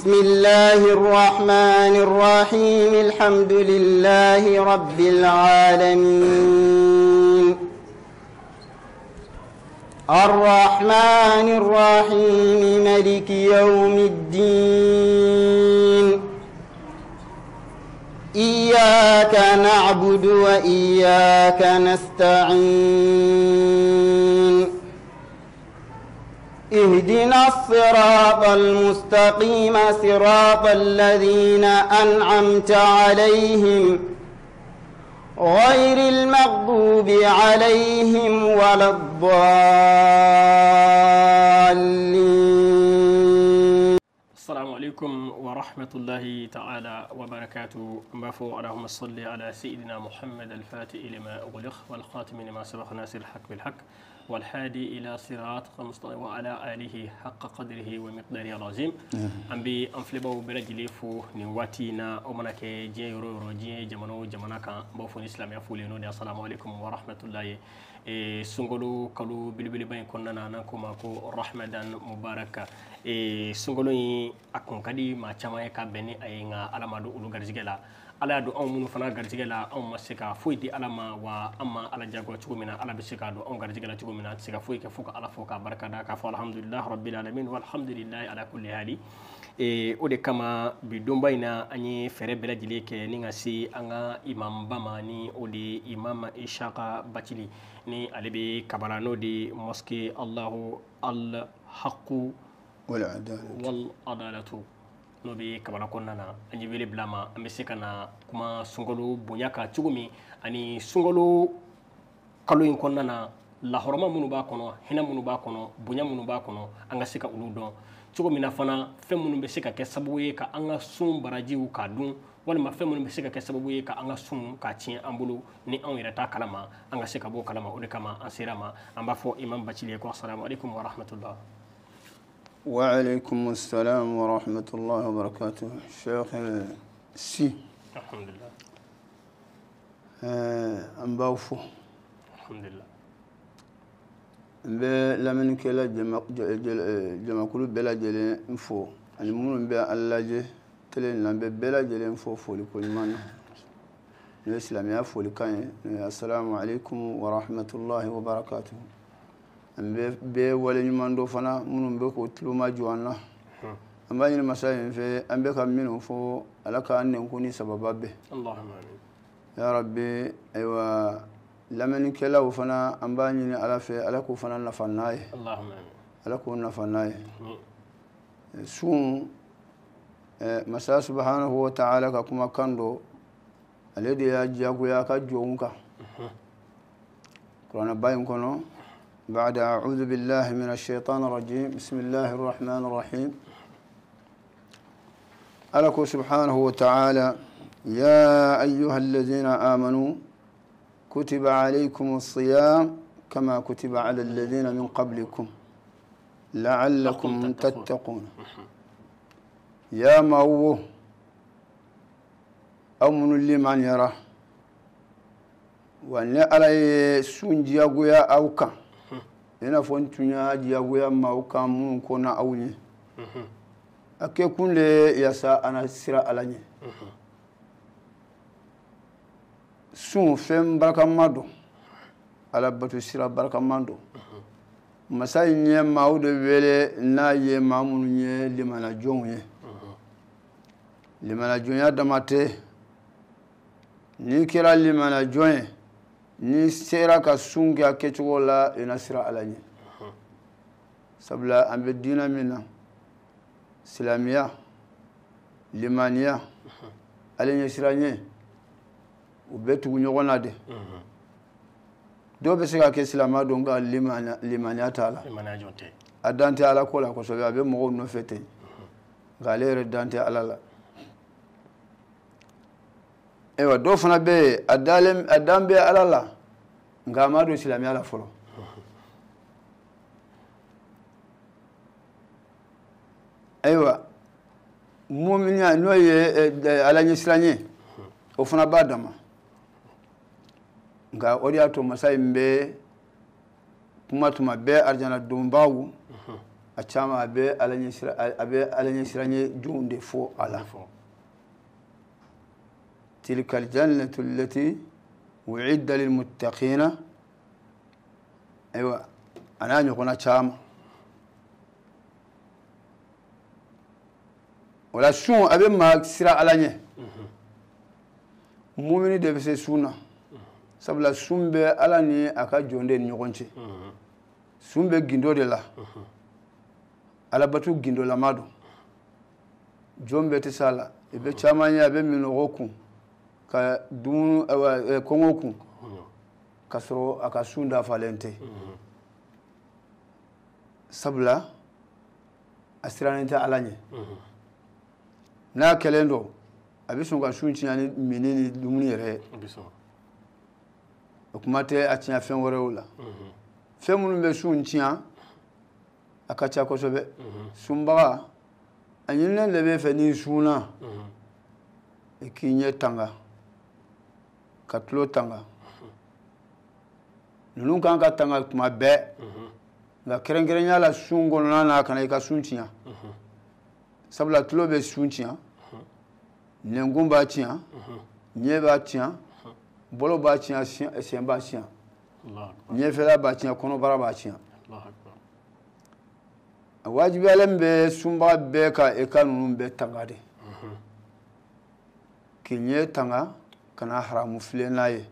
بسم الله الرحمن الرحيم. الحمد لله رب العالمين. الرحمن الرحيم. ملك يوم الدين. إياك نعبد وإياك نستعين. اهدنا الصراط المستقيم صراط الذين أنعمت عليهم غير المغضوب عليهم ولا الضالين. السلام عليكم ورحمة الله تعالى وبركاته. بفو اللهم صل على سيدنا محمد الفاتح لما أغلق والخاتم لما سبق ناصر الحق بالحق والهادي إلى صراط المستقيم وعلى آله حق قدره ومقداره العظيم. An bɛ an filɛbaw bɛɛ lajɛlen fo nin waati in na, o mana kɛ diɲɛ yɔrɔ o yɔrɔ, diɲɛ jamana o jamana kan. N b'aw fo ni silamɛya foli ye, n'o de ye asalamu aleykum wa rahmatulahi. Sunkalo kalo belebeleba in kɔnɔna na, n'an k'o ma ko Ramadan Mubaraka. Sunkalo in a kun ka di maa caman ye ka bɛn ni a ye, nka Ala ma don olu garijɛgɛ la. Ala y'a don anw minnu fana garijɛgɛ la, anw ma se ka foyi di Ala ma, wa an ma Ala jagoya cogo min na Ala bɛ se k'a don anw garijɛgɛ la cogo min na, an tɛ se ka foyi kɛ fo ka Ala fo k'a barikada, k'a fɔ alhamdulilahi rabbil alamin walhamdulilahi ala kulli hali. O de kama bi donba in na, an ye fɛɛrɛ bɛɛ lajɛlen kɛ ni ka se an ka imamba ma, ni o de ye Imam Ishaka Bacili, ni ale bɛ Kabala, n'o de ye mosquée Allahu al Haqu wal Adalatu, n'o bɛ Kabala kɔnɔna na. An ye wele bila ma, an bɛ se ka na kuma sunkalo bonya kan cogo min, ani sunkalo kalo in kɔnɔna na, lahɔrɔma minnu b'a kɔnɔ, hinɛ minnu b'a kɔnɔ, bonya minnu b'a kɔnɔ, an ka se ka olu dɔn cogo min na fana, fɛn minnu bɛ se ka kɛ sababu ye ka an ka sun barajiw k'a dun, walima fɛn minnu bɛ se ka kɛ sababu ye ka an ka sun k'a tiɲɛ an bolo ni anw yɛrɛ t'a kalama, an ka se ka bɔ o kalama. O de kama an sera ma, an b'a fɔ Imam Bacili ye ko asalamu aleykum wa rahmatullah. وعليكم السلام ورحمة الله وبركاته. شيخ سي الحمد لله. An b'aw fo. الحمد لله. N bɛ lamɛnnikɛla jamakulu bɛɛ lajɛlen fo, ani minnu bɛ an lajɛ télé in na, n bɛ bɛɛ lajɛlen fo foliko ɲuman na, n'o ye silamɛya folikan ye, n'o ye asalamu aleykum wa rahmatulahi wa barakatuh. An bɛ bɛɛ waleɲuman dɔ fana minnu bɛ k'o tulo majɔ an na. An b'a ɲini masa in fɛ, an bɛ ka minnu fɔ, Ala k'an nɛnkun ni sababa bɛn. اللهم آمين. Ya rabbi. Ayiwa, lamɛnnikɛlaw fana, an b'a ɲini Ala fɛ, Ala k'o fana nafa n'a ye. اللهم آمين. Ala k'o nafa n'a ye. Sun, masa subhanahu wa ta'ala ka kumakan dɔ, ale de y'a diyagoya a ka jɔnw kan kuranɛba in kɔnɔ. بعد أعوذ بالله من الشيطان الرجيم، بسم الله الرحمن الرحيم. ألك سبحانه وتعالى: يا أيها الذين آمنوا كتب عليكم الصيام كما كتب على الذين من قبلكم لعلكم تتقون. يا مو أمن لمن يرى وأن على سنجيا أوكا i n'a fɔ n tun y'a diyagoya maaw kan minnu kɔnna aw ɲɛ, a kɛ kun le yaasa an na siran Ala ɲɛ. Sun fɛn barikama don, Ala bato sira barikama don. Masa in ye maaw de wele n'a ye maa minnu ye limanajɔnw ye. Limanajɔnya dama tɛ, n'i kɛra limanajɔn ye, n'i sera ka sun kɛ a kɛcogo la, i na siran Ala ɲɛ. Sabula an bɛ diinɛ min na, silamɛya, limaniya, Ala ɲɛsiran ɲɛ, u bɛ tugu ɲɔgɔn na de. Dɔw bɛ se ka kɛ silamɛ don, nka limaniya t'a la, a dan tɛ Ala ko la kosɛbɛ, a bɛ mɔgɔw nɔfɛ ten, nka ale yɛrɛ dan tɛ Ala la. Ayiwa, dɔw fana bɛ yen, a dalen, a dan bɛ Ala la, nka a ma don silamɛya la fɔlɔ. Ayiwa, muminiya, n'o ye Ala ɲɛsiran ye, o fana b'a dama. Nka o de y'a to masa in bɛ kuma tuma bɛɛ arijana donbaw A caman a bɛ Ala ɲɛsira, a bɛ Ala ɲɛsiranɲɛ jɔnw de fɔ a la. Tilka aljannatu allati wu'idda lilmuttaqina. Ayiwa, a n'a ɲɔgɔnna caman. O la sun a bɛ maa sira Ala ɲɛ. Mumini de bɛ se sun na, sabula sun bɛ Ala ni a ka jɔn de ni ɲɔgɔn cɛ. Sun bɛ gindo de la, Alabatu gindolama don, jɔn bɛɛ tɛ s'a la. I bɛ caman ye a bɛ minɔgɔ kun ka dumuni kɔngɔ kun ka sɔrɔ a ka sun dafalen tɛ, sabula a sirannen tɛ Ala ɲɛ. N'a kɛlen don, a bɛ sɔn ka sun tiɲɛ ni minni ni dumuni yɛrɛ ye. O kuma tɛ a tiɲɛ fɛn wɛrɛw la. Fɛn minnu bɛ sun tiɲɛ a ka ca kosɛbɛ. Sunbaga a ɲininen de bɛ fɛ n'i sunna, i k'i ɲɛ tanga, ka tulo tanga. Ninnu kan ka tanga tuma bɛɛ, nka kɛrɛnkɛrɛnya la sun kɔnɔna na, kana i ka sun tiɲɛ, sabula tulo bɛ sun tiɲɛ, nɛnkun b'a tiɲɛ, ɲɛ b'a tiɲɛ, bolo b'a tiɲɛ, sen b'a tiɲɛ, ɲɛfɛla b'a tiɲɛ, kɔnɔbara b'a tiɲɛ. A wajibiyalen bɛ sunbaga bɛɛ ka i ka ninnu bɛɛ tanga de, k'i ɲɛ tanga kana haramu filɛ n'a ye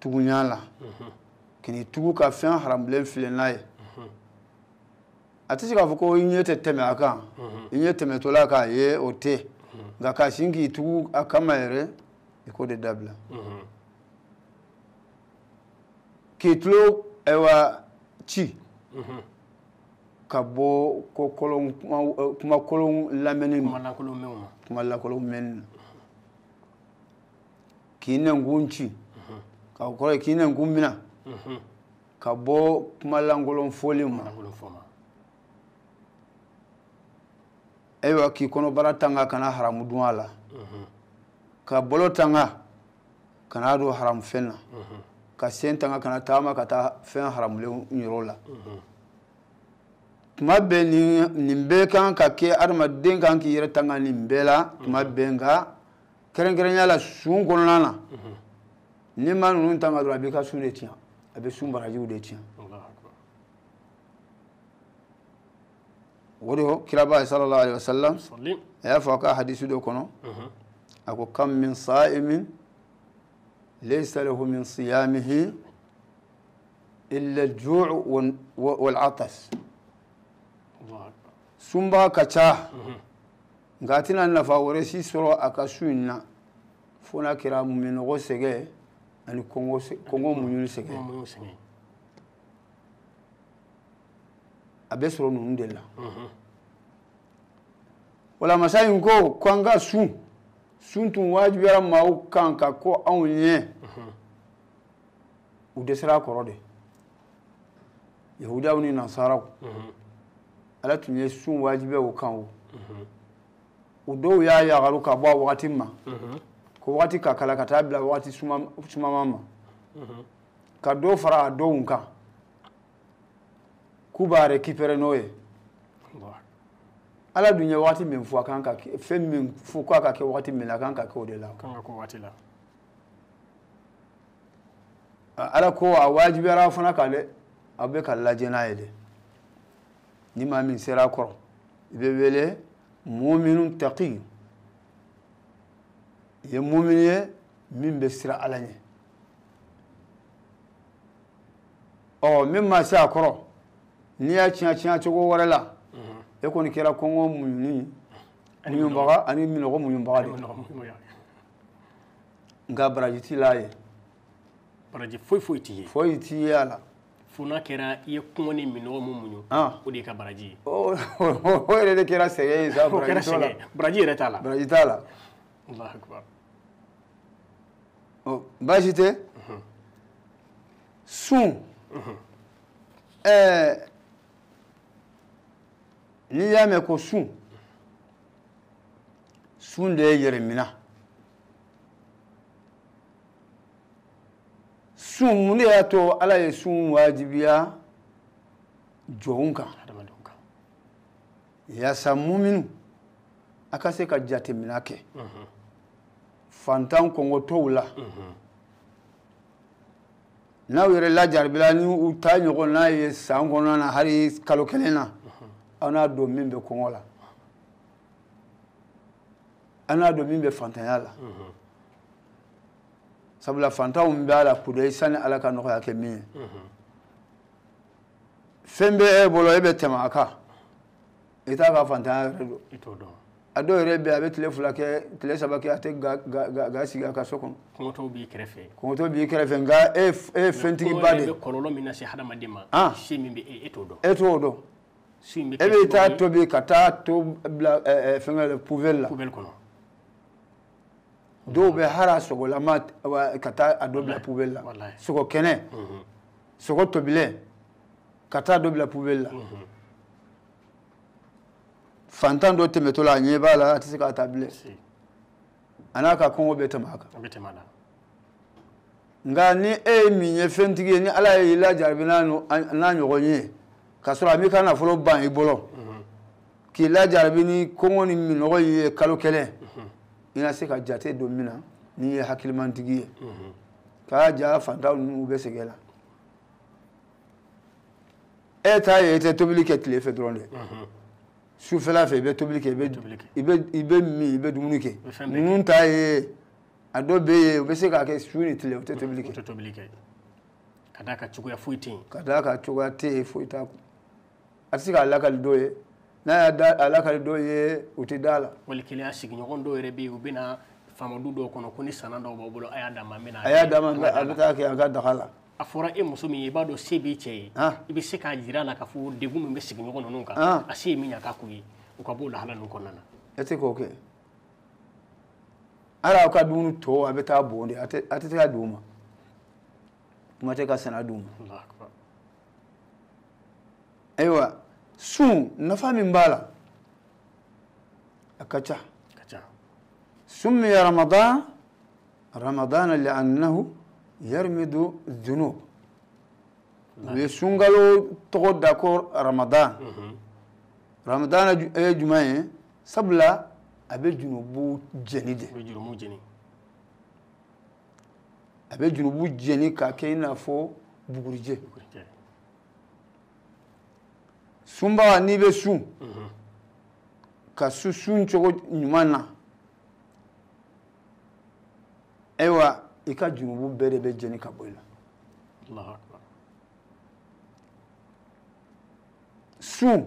tugunya la, k'i tugu ka fɛn haramulen filɛ n'a ye. A tɛ se k'a fɔ ko i ɲɛ tɛ tɛmɛ a kan, i ɲɛ tɛmɛtɔla k'a ye o tɛ, nka k'a sin k'i tugu a kama yɛrɛ, i k'o de dabila. K'i tulo ayiwa ci ka bɔ ko kolon, kuma kolon lamɛnni ma, kuma lankolon mɛnni na. K'i nɛnkun ci, ka kɔrɔ ye k'i nɛnkun minɛ ka bɔ kuma lankolon fɔli ma. Ayiwa, k'i kɔnɔbara tanga kana haramu dun a la, ka bolo tanga kana don haramu fɛn na, ka sen tanga kana taama ka taa fɛn haramulen yɔrɔ la. Tuma bɛɛ nin bɛɛ kan ka kɛ, adamaden kan k'i yɛrɛ tanga nin bɛɛ la tuma bɛɛ, nka kɛrɛnkɛrɛnya la sun kɔnɔna na, n'i ma ninnu tanga dɔrɔn, a b'i ka sun de tiɲɛ, a bɛ sun barajiw de tiɲɛ. O de kiraba sallallahu alaihi wasallam a y'a fɔ a ka hadisi dɔ kɔnɔ, a ko kam min sa'imin laysa lahu min siyamihi illa al-ju' wal-'atas. Sunba ka ca, nka a tɛna nafa wɛrɛ si sɔrɔ a ka sun in na fo n'a kɛra minɔgɔ sɛgɛn ani kɔngɔ muɲuni sɛgɛn. A bɛ sɔrɔ ninnu de la. Wala masa in ko k'an ka sun, sun tun wajibiyara maaw kan ka ko anw ɲɛ, u dɛsɛra a kɔrɔ de. Yahudiyaw ni nasaraw, Ala tun ye sun wajibiya u kan. O u dɔw y'a yagaru ka bɔ a wagati ma, ko wagati ka kala ka taa bila wagati sumama ma, ka dɔ fara a dɔw kan k'u b'a récupérer n'o ye. Ala dun ye wagati min fɔ a kan ka kɛ, fɛn min fɔ k'a ka kɛ wagati min na, a kan ka kɛ o de la. Ala ko a wajibiyara fana kan dɛ, aw bɛ ka lajɛ n'a ye dɛ. Ni maa min sera a kɔrɔ, i bɛ wele muminu taqi, i ye mumini ye min bɛ siran Ala ɲɛ. Ɔ min ma se a kɔrɔ, n'i y'a tiɲɛ tiɲɛ cogo wɛrɛ la, e kɔni kɛra kɔngɔ muɲuni muɲubaga ani minɔgɔ muɲubaga de. Nka baraji t'i la ye. Baraji foyi foyi t'i ye. Foyi t'i ye a la. Fo n'a kɛra i ye kɔngɔ ni minɔgɔ mun muɲu, o de y'i ka baraji ye. O yɛrɛ de kɛra sɛgɛn ye sa. O kɛra sɛgɛn, baraji yɛrɛ t'a la. Baraji t'a la. Allahu akbar. Baasi tɛ. Sun, n'i y'a mɛn ko sun, sun de ye yɛrɛminɛ. Sun, mun de y'a to Ala ye sun wajibiya jɔnw kan yaasa muminu a ka se ka jateminɛ kɛ fantan kɔngɔtɔw la n'aw yɛrɛ lajaribila ni u ta ɲɔgɔn n'a ye san kɔnɔna na hali kalo kelen na aw n'a dɔn min bɛ kɔngɔ la aw n'a dɔn min bɛ fantanya la sabula fantanw b'a la kudayi sani ala ka nɔgɔya kɛ min ye fɛn bɛ e bolo e bɛ tɛmɛ a kan i t'a ka fantanya yɛrɛ dɔn a dɔw yɛrɛ bɛ a bɛ tile 2 kɛ tile 3 kɛ a tɛ ga sigi a ka so kɔnɔ kɔngɔtɔw b'i kɛrɛfɛ kɔngɔtɔ b'i kɛrɛfɛ nka e ye fɛntigiba de ye kɔngɔ bɛ kɔlɔlɔ min lase hadamaden ma se min bɛ e t'o dɔn e t'o dɔn e bɛ taa tobi ka taa to bila fɛngɛ la poubelle la poubelle kɔnɔ dɔw bɛ hali a sogolama ka taa a dɔ bila poubelle la sogo kɛnɛ sogo tobilen ka taa dɔ bila poubelle la fantan dɔ tɛmɛtɔ la a ɲɛ b'a la a tɛ se k'a ta bilen a n'a ka kɔngɔ bɛ tɛmɛ a kan nka ni e ye min ye fɛntigi ye ni ala y'i lajarabi n'a ɲɔgɔn ye k'a sɔrɔ a m'i ka nafolo ban i bolo k'i lajarabi ni kɔngɔ ni minɔgɔ ye kalo kelen i na se ka jate don min na n'i ye hakilimantigi ye k'a ja fantan ninnu bɛ sɛgɛn la e t'a ye i tɛ tobili kɛ tile fɛ dɔrɔn dɛ sufɛla fɛ i bɛ tobili kɛ i bɛ min i bɛ dumuni kɛ ninnu ta ye a dɔ bɛ yen u bɛ se k'a kɛ su ni tile u tɛ tobili kɛ ka d'a kan cogoya foyi tɛ yen ka d'a kan cogoya tɛ yen foyi t'a kun a tɛ se k'a lakali dɔw ye n'a y'a lakali dɔw ye u tɛ d'a la wali kelen a sigiɲɔgɔn dɔw yɛrɛ bɛ yen u bɛ na faamadu dɔw kɔnɔ ko ni sanna dɔw b'aw bolo a y'a d'a ma n bɛ na a y'a d'a ma a bɛ taa kɛ a ka daga la a fɔra e muso min ye i b'a dɔn se b'i cɛ ye i bɛ se k'a jira a la k'a fɔ degun min bɛ sigiɲɔgɔn ninnu kan a se ye min ye a k'a k'u ye u ka bɔ o lahala ninnu kɔnɔna na e tɛ k'o kɛ hali aw ka dumuni tɔ a bɛ taa bon de a tɛ se ka d'u ma kuma tɛ ka sɛnɛ d'u ma ayiwa sun nafa min b'a la a ka ca summiya ramadan ramadana li'annahu yarmidu dhunub u ye sunkalo tɔgɔ da ko ramadan ramadan ye jumɛn ye sabula a bɛ junubu jeni de a bɛ junubu jeni k'a kɛ i n'a fɔ bugurijɛ sunbaga n'i bɛ sun ka sun cogo ɲuman na ayiwa i ka junubu bɛɛ de bɛ jeni ka bɔ i la sun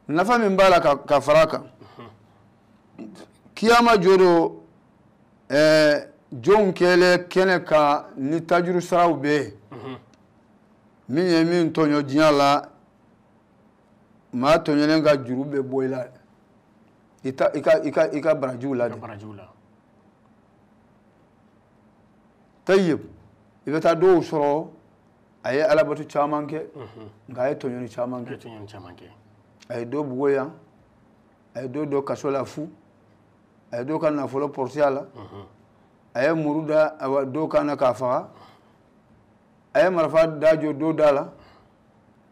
nafa min b'a la ka fara a kan kiyama jɔ don jɔnw kɛlen kɛnɛ kan ni tajuru saraw bɛ yen min ye min tɔɲɔ diɲɛ la maa tɔɲɔlen ka juru bɛ bɔ i la i ka barajiw la de tayib i bɛ taa dɔw sɔrɔ a ye alabato caman kɛ nka a ye tɔɲɔni caman kɛ a ye dɔ bugo yan a ye dɔ don kaso la fu a ye dɔ ka nafolo pɔrɔti a la a ye muru da dɔ kan na k'a faga a ye marifa da jɔ dɔ da la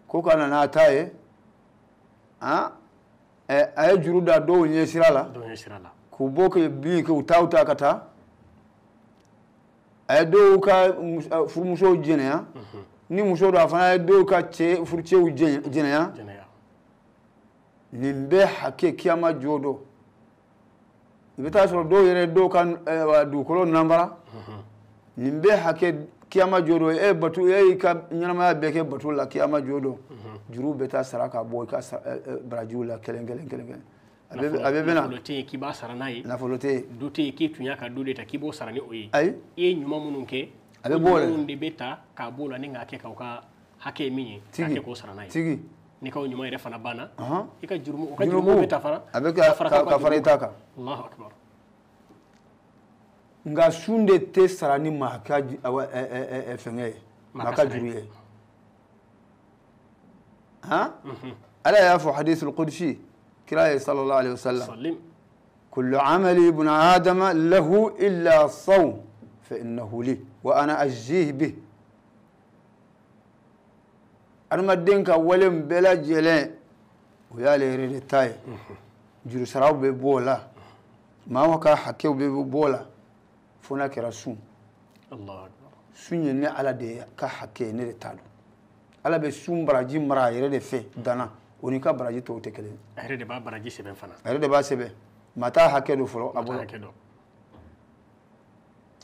ko ka na n'a ta ye a ye juru da dɔw ɲɛ sira la k'u bɔ k'u bin k'u taw ta ka taa a ye dɔw ka furumusow jɛnɛya ni muso don a fana ye dɔw ka cɛ furucɛw jɛnɛya nin bɛɛ hakɛ kiyama jɔ don i bɛ taa sɔrɔ dɔw yɛrɛ dɔw ka dugukolo nanbara nin bɛɛ hakɛ kiyama jɔ don e bato e y'i ka ɲɛnamaya bɛɛ kɛ bato la kiyama jɔ don juru bɛ taa sara ka bɔ i ka barajiw la kelen kelen kelen kelen a bɛ bɛna nafolo tɛ yen k'i b'a sara n'a ye nafolo tɛ yen du tɛ yen k'i tun y'a ka du de ta k'i b'o sara ni o ye ayi i ye ɲuman minnu kɛ a bɛ bɔ o la minnu de bɛ ta k'a b'o la ni k'a kɛ k'aw ka hakɛ ye min ye k'a kɛ k'o sara n'a ye tigi n'i ka ɲuman yɛrɛ fana banna i ka jurumu o ka jurumu bɛ ta fana a bɛ ka fara i ta kan Allahu akbar nka sun de tɛ sara ni maa ka fɛngɛ ye maa ka juru ye han ala y'a fɔ hadisul qudsi kira ye sallallahu alaihi wasallam kullu amali ibn adama lahu illa sawm fa innahu li wa ana ajzihi bih. Adamaden ka wale bɛɛ lajɛlen o y'ale yɛrɛ de ta ye. Jurusaraw bɛ bɔ o la, maaw ka hakɛw bɛ bɔ o la, fo n'a kɛra sun. Sun ye ne Ala de ka hakɛ ye, ne de ta don. Ala bɛ sun baraji mara a yɛrɛ de fɛ danna, o n'i ka baraji tɔw tɛ kelen ye. A yɛrɛ de b'a baraji sɛbɛn fana. A yɛrɛ de b'a sɛbɛn, maa t'a hakɛ don fɔlɔ a bolo.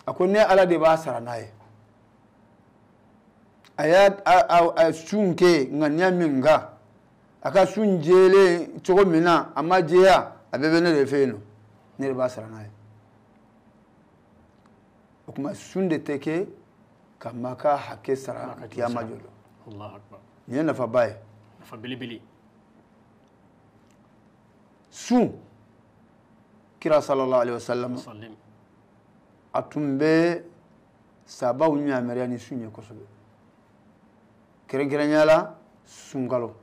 A ko ne Ala de b'a sara n'a ye. A y'a sun kɛ ŋaniya min kan, a ka sun jɛlen cogo min na, a ma jɛya, a bɛɛ bɛ ne de fɛ yen nɔ, ne de b'a sara n'a ye. O tuma sun de tɛ kɛ ka maa ka hakɛ sara kiyama jɔ don. Nin ye nafaba ye. Nafa belebele. Sun, kira sallallahu alaihi wasallam a tun bɛ sabaw ɲamariya ni sun ye kosɛbɛ, kɛrɛnkɛrɛnnenya la sunkalo.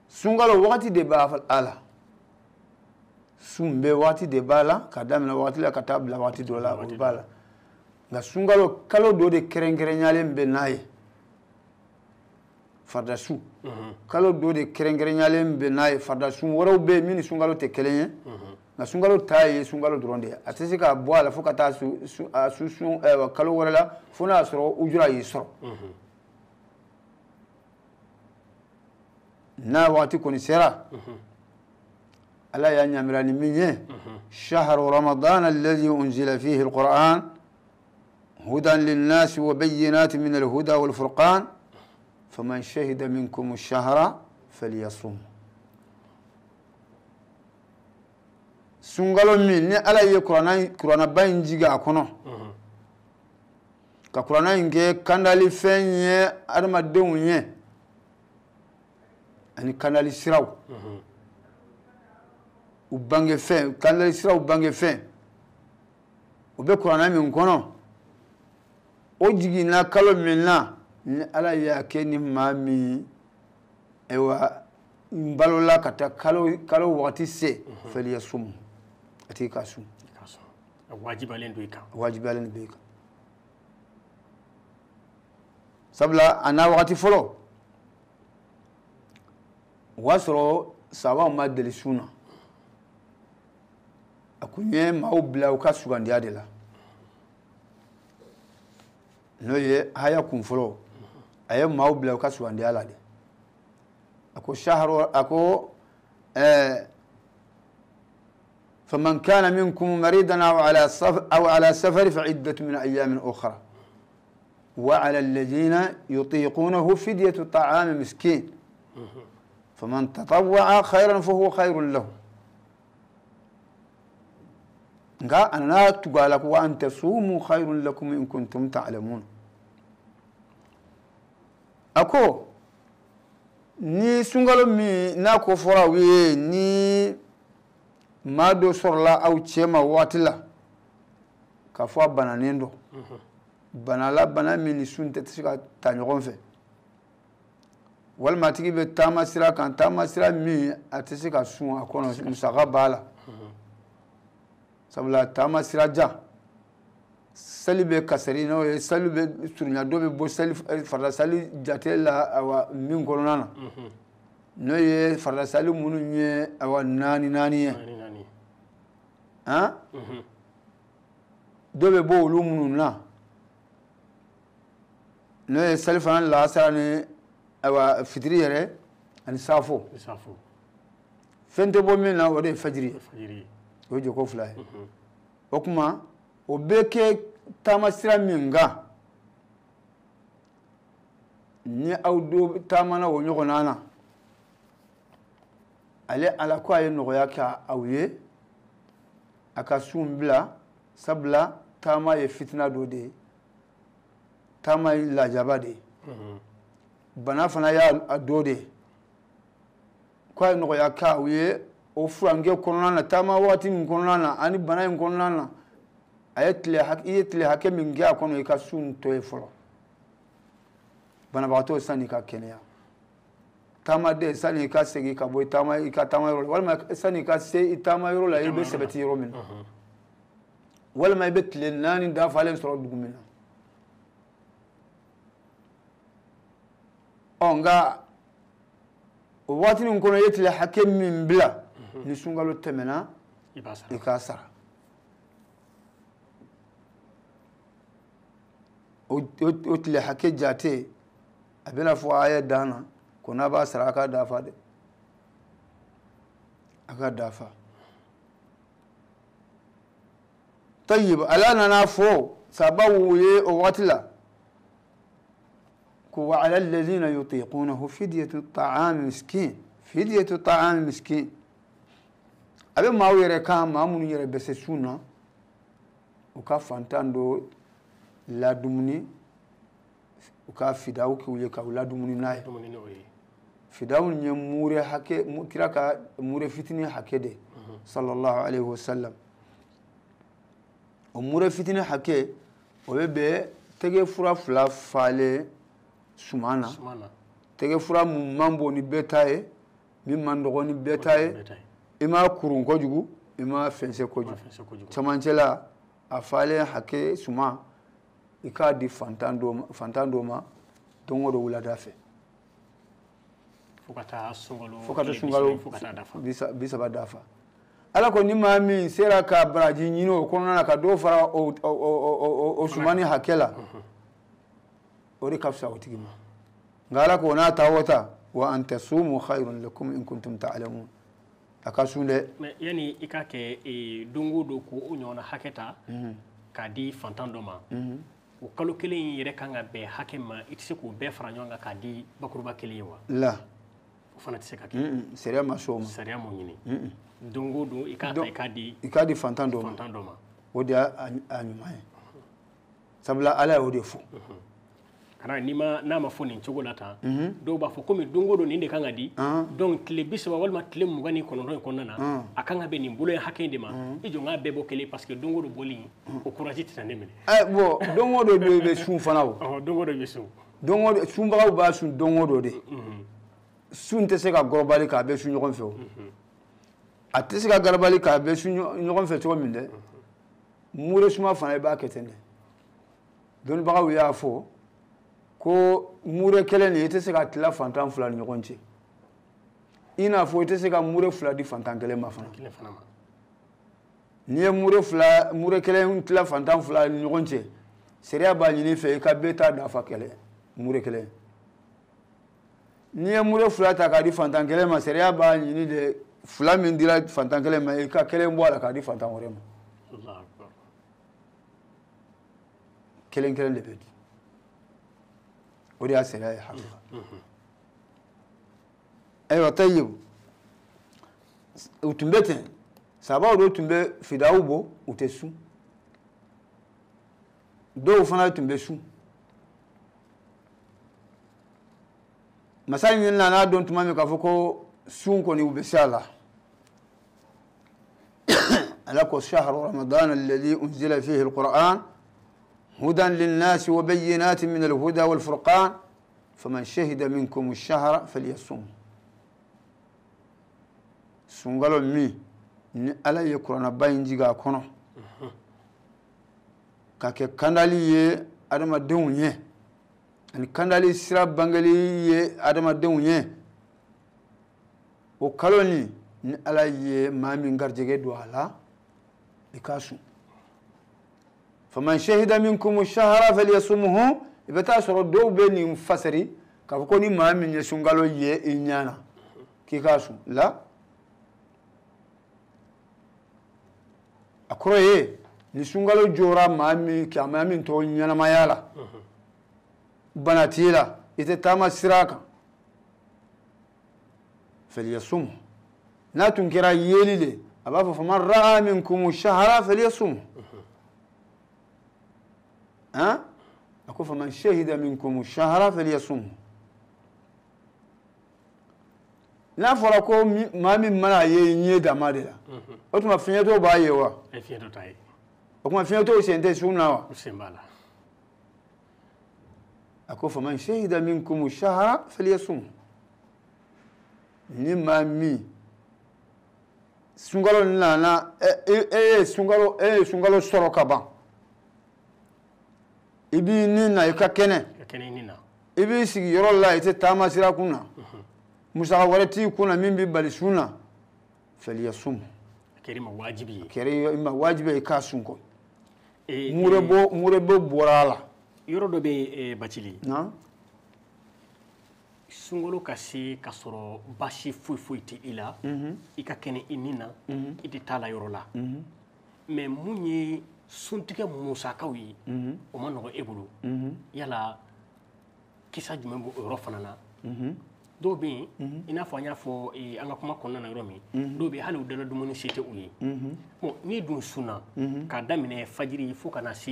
Sunkalo wagati de b'a la, sun bɛ waati de b'a la, ka daminɛ waati la ka taa bila waati dɔ la, o b'a la. Nka sunkalo kalo dɔ de kɛrɛnkɛrɛnyalen bɛ n'a ye, fardasun. Kalo dɔ de kɛrɛnkɛrɛnyalen bɛ n'a ye, fardasun wɛrɛw bɛ yen min ni sunkalo tɛ kelen ye. Nka sunkalo ta ye sunkalo dɔrɔn de ye, a tɛ se ka bɔ a la fo ka taa sun kalo wɛrɛ la, fo n'a y'a sɔrɔ ujura y'i sɔrɔ. N'a waati kɔni sera, Ala y'a ɲamira ni min ye, shahru ramadan alladhi unzila fihi alquran hudan linnasi wa bayyinatin min alhuda walfurqan faman shahida minkum ash-shahra falyasum. Sunkalo min ni Ala ye kuranaba in jigin a kɔnɔ, ka kuranna in kɛ kandalifɛn ye adamadenw ye ani kandali siraw, u bangefɛn, kandali siraw bangefɛn, u bɛ kuranna min kɔnɔ, o jiginna kalo min na, ni Ala y'a kɛ ni maa min ayiwa n balola ka taa kalo wagati se, falyasum, a tigi ka sun. A wajibalen don i kan. A wajibalen don i kan. Sabula a n'a wagati fɔlɔ, o y'a sɔrɔ sabaw ma deli sun na. A kun ye maaw bila u ka sugandiya de la, n'o ye haya kun fɔlɔ, a ye maaw bila u ka sugandiya la de. A ko shahru, a ko faman kana minkum maridan aw ala safar fa iddatu min ayamin ukhra wa ala alladhina yutiqunahu fidyatu ta'am miskin faman tatawwa'a khayran fa huwa khayrun lahu. Nka a nana tugu a la ko wa an tasumu khayrun lakum in kuntum ta'lamun. A ko ni sunkalo min n'a ko fɔra aw ye, ni maa dɔ sɔrɔla aw cɛ ma waati la k'a fɔ a bananen don, bana la bana min ni sun tɛ se ka ta ɲɔgɔn fɛ, walima a tigi bɛ taama sira kan, taama sira min a tɛ se ka sun a kɔnɔ, musaka b'a la. Sabula taama sira jan, sali bɛ kasari, n'o ye sali bɛ surunya, dɔ bɛ bɔ sali farida sali jate la awa min kɔnɔna na, n'o ye farida sali minnu ye awa naani naani ye, han, dɔ bɛ bɔ olu minnu na, n'o ye sali fana laasara ni awa fitiri yɛrɛ ani saafo. Fɛn tɛ bɔ min na, o de ye fajiri ye, o ye jɔko fila ye. O tuma o bɛ kɛ taama sira min kan, ni aw do taamana o ɲɔgɔnna na, ale Ala ko a ye nɔgɔya kɛ aw ye a ka sun bila, sabula taama ye fitina dɔ de ye, taama ye lajaba de ye, bana fana y'a dɔ de ye. Ko a ye nɔgɔya kɛ aw ye o furankɛ kɔnɔna na, taama waati min kɔnɔna na ani bana in kɔnɔna na, a ye tile i ye tile hakɛ min kɛ a kɔnɔ, i ka sun to yen fɔlɔ. Banabagatɔ sanni ka kɛnɛya, taamaden sanni i ka segin ka bɔ i ka taama yɔrɔ la, walima sanni i ka se i taama yɔrɔ la, i bɛ sɛbɛti yɔrɔ min na, walima i bɛ tile 4 dafalen sɔrɔ dugu min na. Ɔ nka o waati nin kɔnɔ i ye tile hakɛ min bila ni sunkalo tɛmɛna i k'a sara. O tile hakɛ jate a bɛna fɔ aya dan na ko n'a b'a sara a k'a dafa dɛ, a k'a dafa. Tayyib ala nana fɔ sabaw ye o waati la ko wa ala alladhina yutiqunahu fidyatu ta'am miskin, fidyatu ta'am miskin. A bɛ maaw yɛrɛ kan, maa minnu yɛrɛ bɛ se sun na, u ka fantan dɔ ladumuni, u ka fidaw k'u ye k'u ladumuni n'a ye. Fidaw ye mure hakɛ, kira ka mure fitinin hakɛ de sallallahu alaihi wasallam. O mure fitinin hakɛ o bɛ bɛn tɛgɛ fura 2 falen suman na. Tɛgɛ fura mun man bon ni bɛɛ ta ye, min man dɔgɔ ni bɛɛ ta ye, i m'a kurun kojugu, i m'a fɛnsɛ kojugu, camancɛ la a falen hakɛ suman i k'a di fantan dɔ ma don o don wulada fɛ fo ka taa sunkalo 30 dafa. Ala ko ni maa min sera ka baraji ɲini o kɔnɔna na ka dɔ fara o sumani hakɛ la, o de ka fisa o tigi ma. Nka ala ko n'a ta o ta wa an tasumu khayrun lakum in kuntum ta'lamun. A ka sun dɛ. Mais yani i k'a kɛ don o don k'o ɲɔgɔnna hakɛ ta k'a di fantan dɔ ma, o kalo kelen in yɛrɛ kan ka bɛn hakɛ ma, i tɛ se k'o bɛɛ fara ɲɔgɔn kan k'a di bakuruba kelen ye wa? La, o fana tɛ se ka kɛ. Sariya ma sɔn o ma. Sariya m'o ɲini. Don o don i k'a ta i k'a di, i k'a di fantan dɔ ma. Fantan dɔ ma. O de y'a ɲuman ye, sabula ala y'o de fɔ. Kana n'i ma, n'a ma fɔ nin cogo la tan, dɔw b'a fɔ komi don o don nin de kan ka di, donc tile 30 walima tile 29 in kɔnɔna na, a kan ka bɛn nin bolo in hakɛ in de ma, i jɔ n k'a bɛɛ bɔ kelen parce que don o don bɔli o courage tɛ na ne minɛ. Bon, don o don bɛ sun fana o. Don o don bɛ sun. Don o don sunbagaw b'a sun don o don de. Sun tɛ se ka gɔrɔbali k'a bɛɛ sun ɲɔgɔn fɛ o. A tɛ se ka garabali k'a bɛɛ sun ɲɔgɔn fɛ cogo min dɛ. Mure suma fana i b'a kɛ ten dɛ. Dɔnnibagaw y'a fɔ ko mure kelen nin i tɛ se ka tila fantan 2 ni ɲɔgɔn cɛ. I n'a fɔ i tɛ se ka mure 2 di fantan kelen ma fana. N'i ye mure kelen tila fantan 2 ni ɲɔgɔn cɛ, sariya b'a ɲini fɛ i ka bɛɛ ta dafa kelen mure kelen. N'i ye mure 2 ta k'a di fantan kelen ma, sariya b'a ɲini de 2 min dira fantan kelen ma, i ka kelen bɔ a la k'a di fantan wɛrɛ ma. Kelen kelen de bɛ di. O de y'a sariya ye hakika. Ayiwa tayyib, u tun bɛ ten, sabaw dɔw tun bɛ fidaw bɔ, u tɛ sun. Dɔw fana tun bɛ sun. Masa in nana dɔn tuma min k'a fɔ ko sun kɔni u bɛ se a la. Ala ko shahru ramadan alladhi unzila fihi alquran هدى للناس وبينات من الهدى والفرقان فمن شهد منكم الشهر فليصم. Sunkalo min ni ala ye kuranaba in jigin a kɔnɔ ka kɛ kandali ye adamadenw ye, ani kandali sira bangeli ye adamadenw ye, o kalo nin ni ala ye maa min garijɛgɛ don a la, i k'a sun. Faman shahida minkum ash-shahra falyasumhu. I bɛ taa sɔrɔ dɔw bɛ nin fasari k'a fɔ ko ni maa min ye sunkalo ye i ɲɛ na k'i k'a sun la. A kɔrɔ ye ni sunkalo jɔra maa min ka maa min to ɲɛnamaya la, bana t'i la, i tɛ taama sira kan, falyasumhu. N'a tun kɛra yeli de, a b'a fɔ faman ra'a minkum ash-shahra falyasumhu. A ko faman shahida minkum ash-shahra falyasumhu. N'a fɔra ko maa min mana ye ɲɛ dama de la, o tuma fiɲɛtɔw b'a ye wa? O tuma fiɲɛtɔw sen tɛ sun na wa? A ko faman shahida minkum ash-shahra falyasumhu. Ni maa min sunkalo nana, e ye sunkalo sɔrɔ ka ban, i b'i ni na i ka kɛnɛ, I b'i sigi yɔrɔ la, i tɛ taama sira kun na, musaka wɛrɛ t'i kun na min b'i bali sun na, faliyasum. A kɛra i ma wajibi ye. A kɛra i ma wajibi ye i k'a sun kɔ. Murebo bɔra a la. Yɔrɔ dɔ bɛ yen, Bacili. Sunkalo ka se ka sɔrɔ baasi foyi foyi tɛ i la, i ka kɛnɛ i ni na, i tɛ taa la yɔrɔ la. Mais mun ye suntigɛ musakaw ye, o ma nɔgɔ e bolo. Yala kisa jumɛn b'o yɔrɔ fana na? Dɔw bɛ yen, i n'a fɔ an y'a fɔ an ka kuma kɔnɔna na yɔrɔ min, dɔw bɛ yen hali u dala dumuni se tɛ u ye. Bon, n'i dun sunna k'a daminɛ fajiri fo ka na se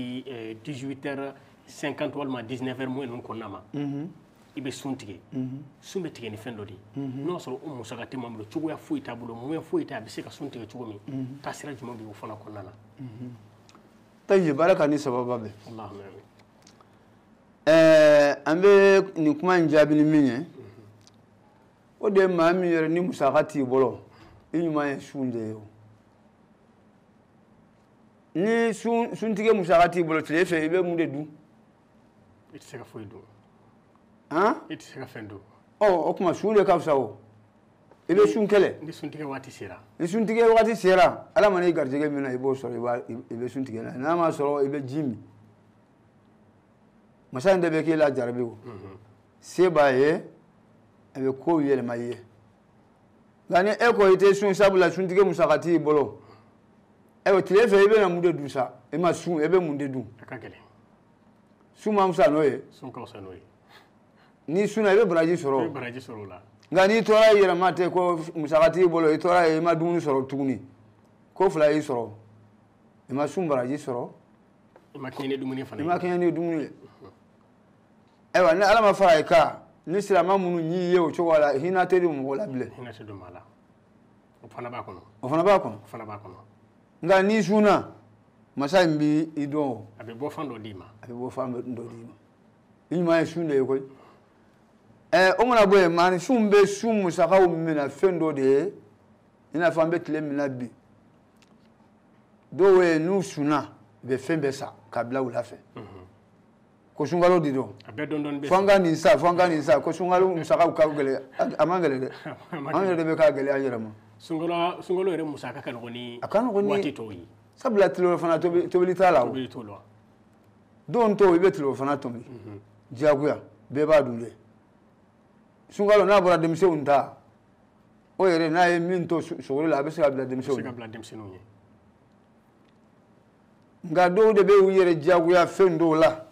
18h50 walima 19h moins ninnu kɔnɔna ma, i bɛ sun tigɛ. Sun bɛ tigɛ ni fɛn dɔ de ye. N'o y'a sɔrɔ o musaka tɛ maa bolo, cogoya foyi t'a bolo, moyen foyi t'a, a bɛ se ka sun tigɛ cogo min, taasira jumɛn bɛ o fana kɔnɔna na? Tayi, baara ka ni sababa bɛn. Allahumma amin. An bɛ nin kuma in jaabi ni min ye, o de ye maa min yɛrɛ ni musaka t'i bolo, i ɲuman ye sun de ye o. Ni suntigɛ musaka t'i bolo tile fɛ, i bɛ mun de dun? I tɛ se ka foyi dun. I tɛ se ka fɛn dun. Ɔ, o tuma sun de ka fisa o. I bɛ sun kɛlɛ. Ni suntigɛ waati sera. Ni suntigɛ waati sera, Ala mana i garijɛgɛ min na, i b'o sɔrɔ, i bɛ sun tigɛ n'a ye. N'a ma sɔrɔ, i bɛ ji min. Masa in de bɛ k'e la jarabi o. Se b'a ye, a bɛ kow yɛlɛma i ye. Nka ni e ko i tɛ sun, sabula suntigɛ musaka t'i bolo, ayiwa tile fɛ i bɛna mun de dun sa? I ma sun, e bɛ mun de dun? A ka gɛlɛn. Sun ma fisa n'o ye. Sun ka fisa n'o ye. N'i sunna, i bɛ baraji sɔrɔ. I bɛ baraji sɔrɔ o la. Nka n'i tora i yɛrɛ ma ten ko musaka t'i bolo, i tora yen i ma dumuni sɔrɔ tuguni, ko fila y'i sɔrɔ, i ma sun baraji sɔrɔ. I ma kɛɲɛ ni dumuni fana ye. I ma kɛɲɛ ni dumuni ye. Ayiwa, ni Ala ma fara i kan, ni silamɛ minnu y'i ye o cogo la, hinɛ tɛ don mɔgɔ la bilen. Hinɛ tɛ don maa la. O fana b'a kɔnɔ. O fana b'a kɔnɔ. O fana b'a kɔnɔ. Nka n'i sunna, masa in b'i dɔn o. A bɛ bɔ fan dɔ d'i ma. A bɛ bɔ fan dɔ d'i ma. I ɲuman ye sun de ye koyi. O mana bɔ yen, maaninfinw bɛ sun musakaw minɛ fɛn dɔ de ye, i n'a fɔ an bɛ tile min na bi. Dɔw bɛ yen, n'u sunna, u bɛ fɛn bɛɛ san k'a bila wula fɛ. Ko sunkalo de don. A bɛɛ dɔɔnin dɔɔnin bɛ san. Fo an ka nin san, fo an ka nin san, ko sunkalo musakaw ka gɛlɛn. A man gɛlɛn dɛ. An yɛrɛ de bɛ k'a gɛlɛya an yɛrɛ ma. Sunkalo yɛrɛ musaka ka nɔgɔn ni a ka nɔgɔn ni waati tɔw ye. Sabula tilelafana tobili t'a la o. Tobili t'o la. Don tɔw i bɛ tilelafana tobi. Diyagoya, bɛɛ b'a dun dɛ. Sunkalo n'a bɔra denmisɛnw ta, o yɛrɛ n'a ye min to sogori la, a bɛ se ka bila denmisɛnw. A bɛ se ka bila denmisɛnninw ye. Nka dɔw de bɛ u yɛrɛ diyagoya fɛn dɔw la.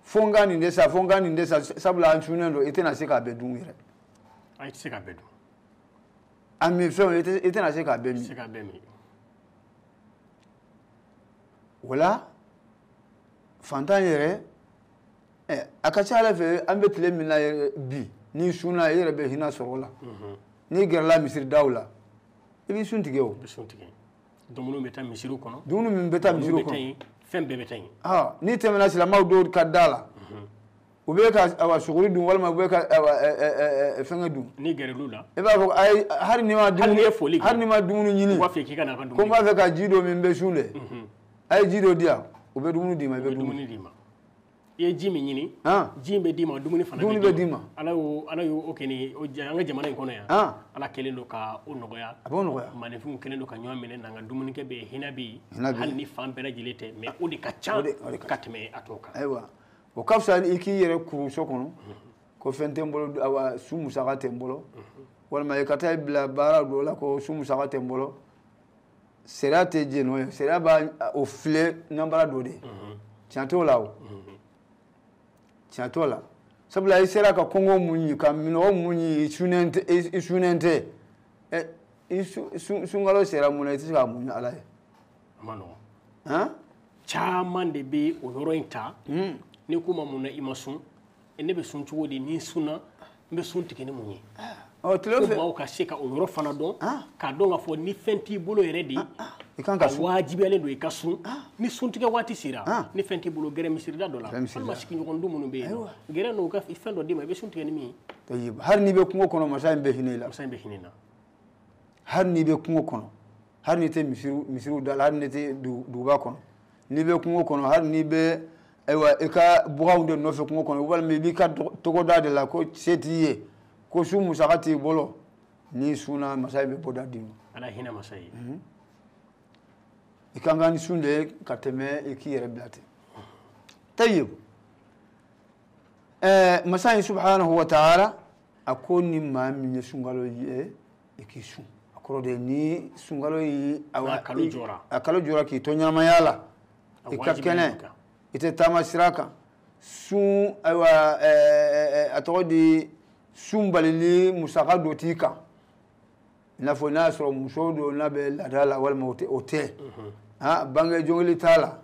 Fo n ka nin de san, fo n ka nin de san, sabula an sunnen don, i tɛna se k'a bɛɛ dun yɛrɛ. I tɛ se k'a bɛɛ dun. A min fɛnw, i tɛna se k'a bɛɛ min. I tɛ se k'a bɛɛ min. O la, fantan yɛrɛ, a ka ca Ala fɛ, an bɛ tile min na bi, n'i sunna, i yɛrɛ bɛ hinɛ sɔrɔ o la. N'i gɛrɛla misiridaw la, i b'i sun tigɛ o. I bɛ sun tigɛ. Dumuni bɛ taa misiriw kɔnɔ. Dumuni min bɛ taa misiriw kɔnɔ. Fɛn bɛɛ bɛ taa yen. N'i tɛmɛna silamɛw dɔw ka da la, u bɛ ka sogori dun walima u bɛ ka fɛngɛ dun. N'i gɛrɛl'u la. I b'a fɔ ayi, hali n'i ma dumuni, hali n'i ma dumuni ɲini. U b'a fɔ k'i ka na ka dumuni. Ko n b'a fɛ ka ji dɔ min, n bɛ sun dɛ. A ye ji dɔ di yan, u bɛ dumuni d'i ma, i bɛ dumuni d'i ma. I ye ji min ɲini, ji in bɛ d'i ma, dumuni fana bɛ d'i ma. Ala y'o kɛ ni an ka jamana in kɔnɔ yan. Ala kɛlen don ka o nɔgɔya. A b'o nɔgɔya. Maaninfinw kɛlen don ka ɲɔgɔn minɛ, n'an ka dumunikɛ bɛ yen, hinɛ bɛ yen. Hali ni fan bɛɛ lajɛlen tɛ, mais o de ka ca ka tɛmɛ a tɔw kan. Ayiwa, o ka fisa i k'i yɛrɛ kuru so kɔnɔ, ko fɛn tɛ n bolo, awa su musaka tɛ n bolo, walima i ka taa i bila baara dɔ la ko su musaka tɛ n bolo. Sariya tɛ jɛn n'o ye, sariya b'a o filɛ nanbara dɔ de ye. Tiɲɛ t'o la o. Tiɲɛ t'o la. Sabula i sera ka kɔngɔ mun ɲi, ka minɔgɔ mun ɲi, i sunnen tɛ. I sunkalo sera mun na, i tɛ se k'a mun Ala ye. A ma nɔgɔn. Caman de bɛ o yɔrɔ in ta. N'i ko ma mun na i ma sun, ne bɛ sun cogo di? Ni n sunna, n bɛ sun tigɛ ni mun ye? Ɔ, tile fɛ. Fo maaw ka se ka o yɔrɔ fana dɔn, k'a dɔn k'a fɔ ni fɛn t'i bolo yɛrɛ de, i kan ka sun. Wajibiyalen don i ka sun. Ni suntigɛ waati sera, ni fɛn t'i bolo, gɛrɛ misirida dɔ la, walima sigiɲɔgɔn du minnu bɛ yen, gɛrɛ n'u ka fɛn dɔ d'i ma, i bɛ sun tigɛ ni min ye. Hali n'i bɛ kungo kɔnɔ, masa in bɛ hinɛ i la. Masa in bɛ hinɛ i la. Hali n'i bɛ kungo kɔnɔ, hali n'i tɛ misiriw da la, hali n'i tɛ duguba kɔnɔ, n'i bɛ kungo kɔnɔ, hali n'i bɛ ayiwa i ka baganw de nɔfɛ kungo kɔnɔ, walima i b'i ka togoda de la ko se t'i ye, ko su musaka t'i bolo, n'i sunna masa in bɛ bɔda d'i ma. Ala hinɛ masa ye. I kan ka ni sun de ye ka tɛmɛ i k'i yɛrɛ bila ten. Tayyib, masa in subhanahu wa ta'ala a ko ni maa min ye sunkalo ye i k'i sun. A kɔrɔ de ye ni sunkalo ye a kalo jɔra, a kalo jɔra k'i to ɲɛnamaya la, i ka kɛnɛ, i tɛ taama sira kan, sun ayiwa a tɔgɔ di sun balili musaka dɔ t'i kan, i n'a fɔ n'a y'a sɔrɔ muso dɔ n'a bɛ laada la walima o tɛ, bange jɔngili t'a la,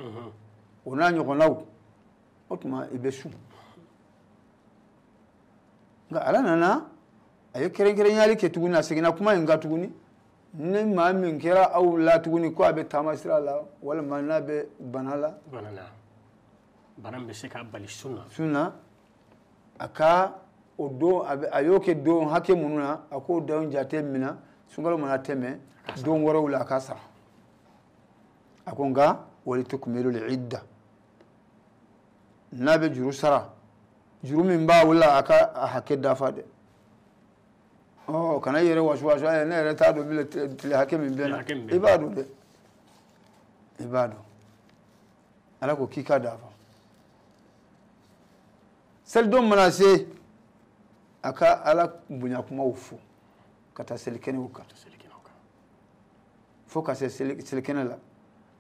o n'a ɲɔgɔnnaw, o tuma i bɛ sun. Nka Ala nana a ye kɛrɛnkɛrɛnyali kɛ tuguni, a seginna kuma in kan tuguni, ni maa min kɛra aw la tuguni ko a bɛ taama sira la walima n'a bɛ bana la, bana bɛ se k'a bali sun na, a ka o don a y'o kɛ don hakɛ minnu na, a k'o don jate minɛ, sunkalo mana tɛmɛ don wɛrɛw la a ka sara. A ko nka walitukmilu al-idda, n'a bɛ juru sara, juru min b'a la a ka a hakɛ dafa dɛ. Ɔ kana i yɛrɛ wasu wasu, ne yɛrɛ t'a dɔn bilen tile hakɛ min bɛ na, i b'a dɔn dɛ, i b'a dɔn. Ala ko k'i ka dafa. Selidon mana se, a ka Ala bonya kumaw fɔ ka taa selikɛnɛw kan, fo ka se selikɛnɛ la,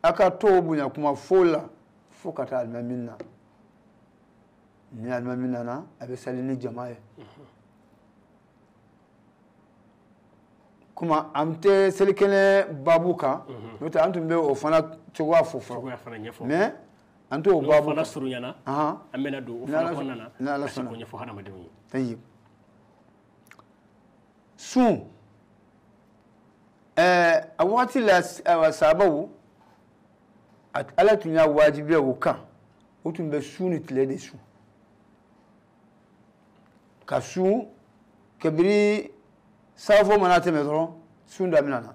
a ka to bonya kuma fo la fo ka taa alimami na. Ni alimami nana, a bɛ sali ni jama ye. Kuma an tɛ selikɛnɛ baabu kan, n'o tɛ an tun bɛ o fana cogoya fɔ fɔlɔ, mais an t'o baabu fana surunyana, an bɛna don o fana kɔnɔna na ka se k'o ɲɛfɔ hadamadenw ye. Tayyib, sun a waati la sahabaw, Ala tun y'a wajibiya u kan, u tun bɛ su ni tile de sun. Ka sun kabiri saafo mana tɛmɛ dɔrɔn sun daminɛna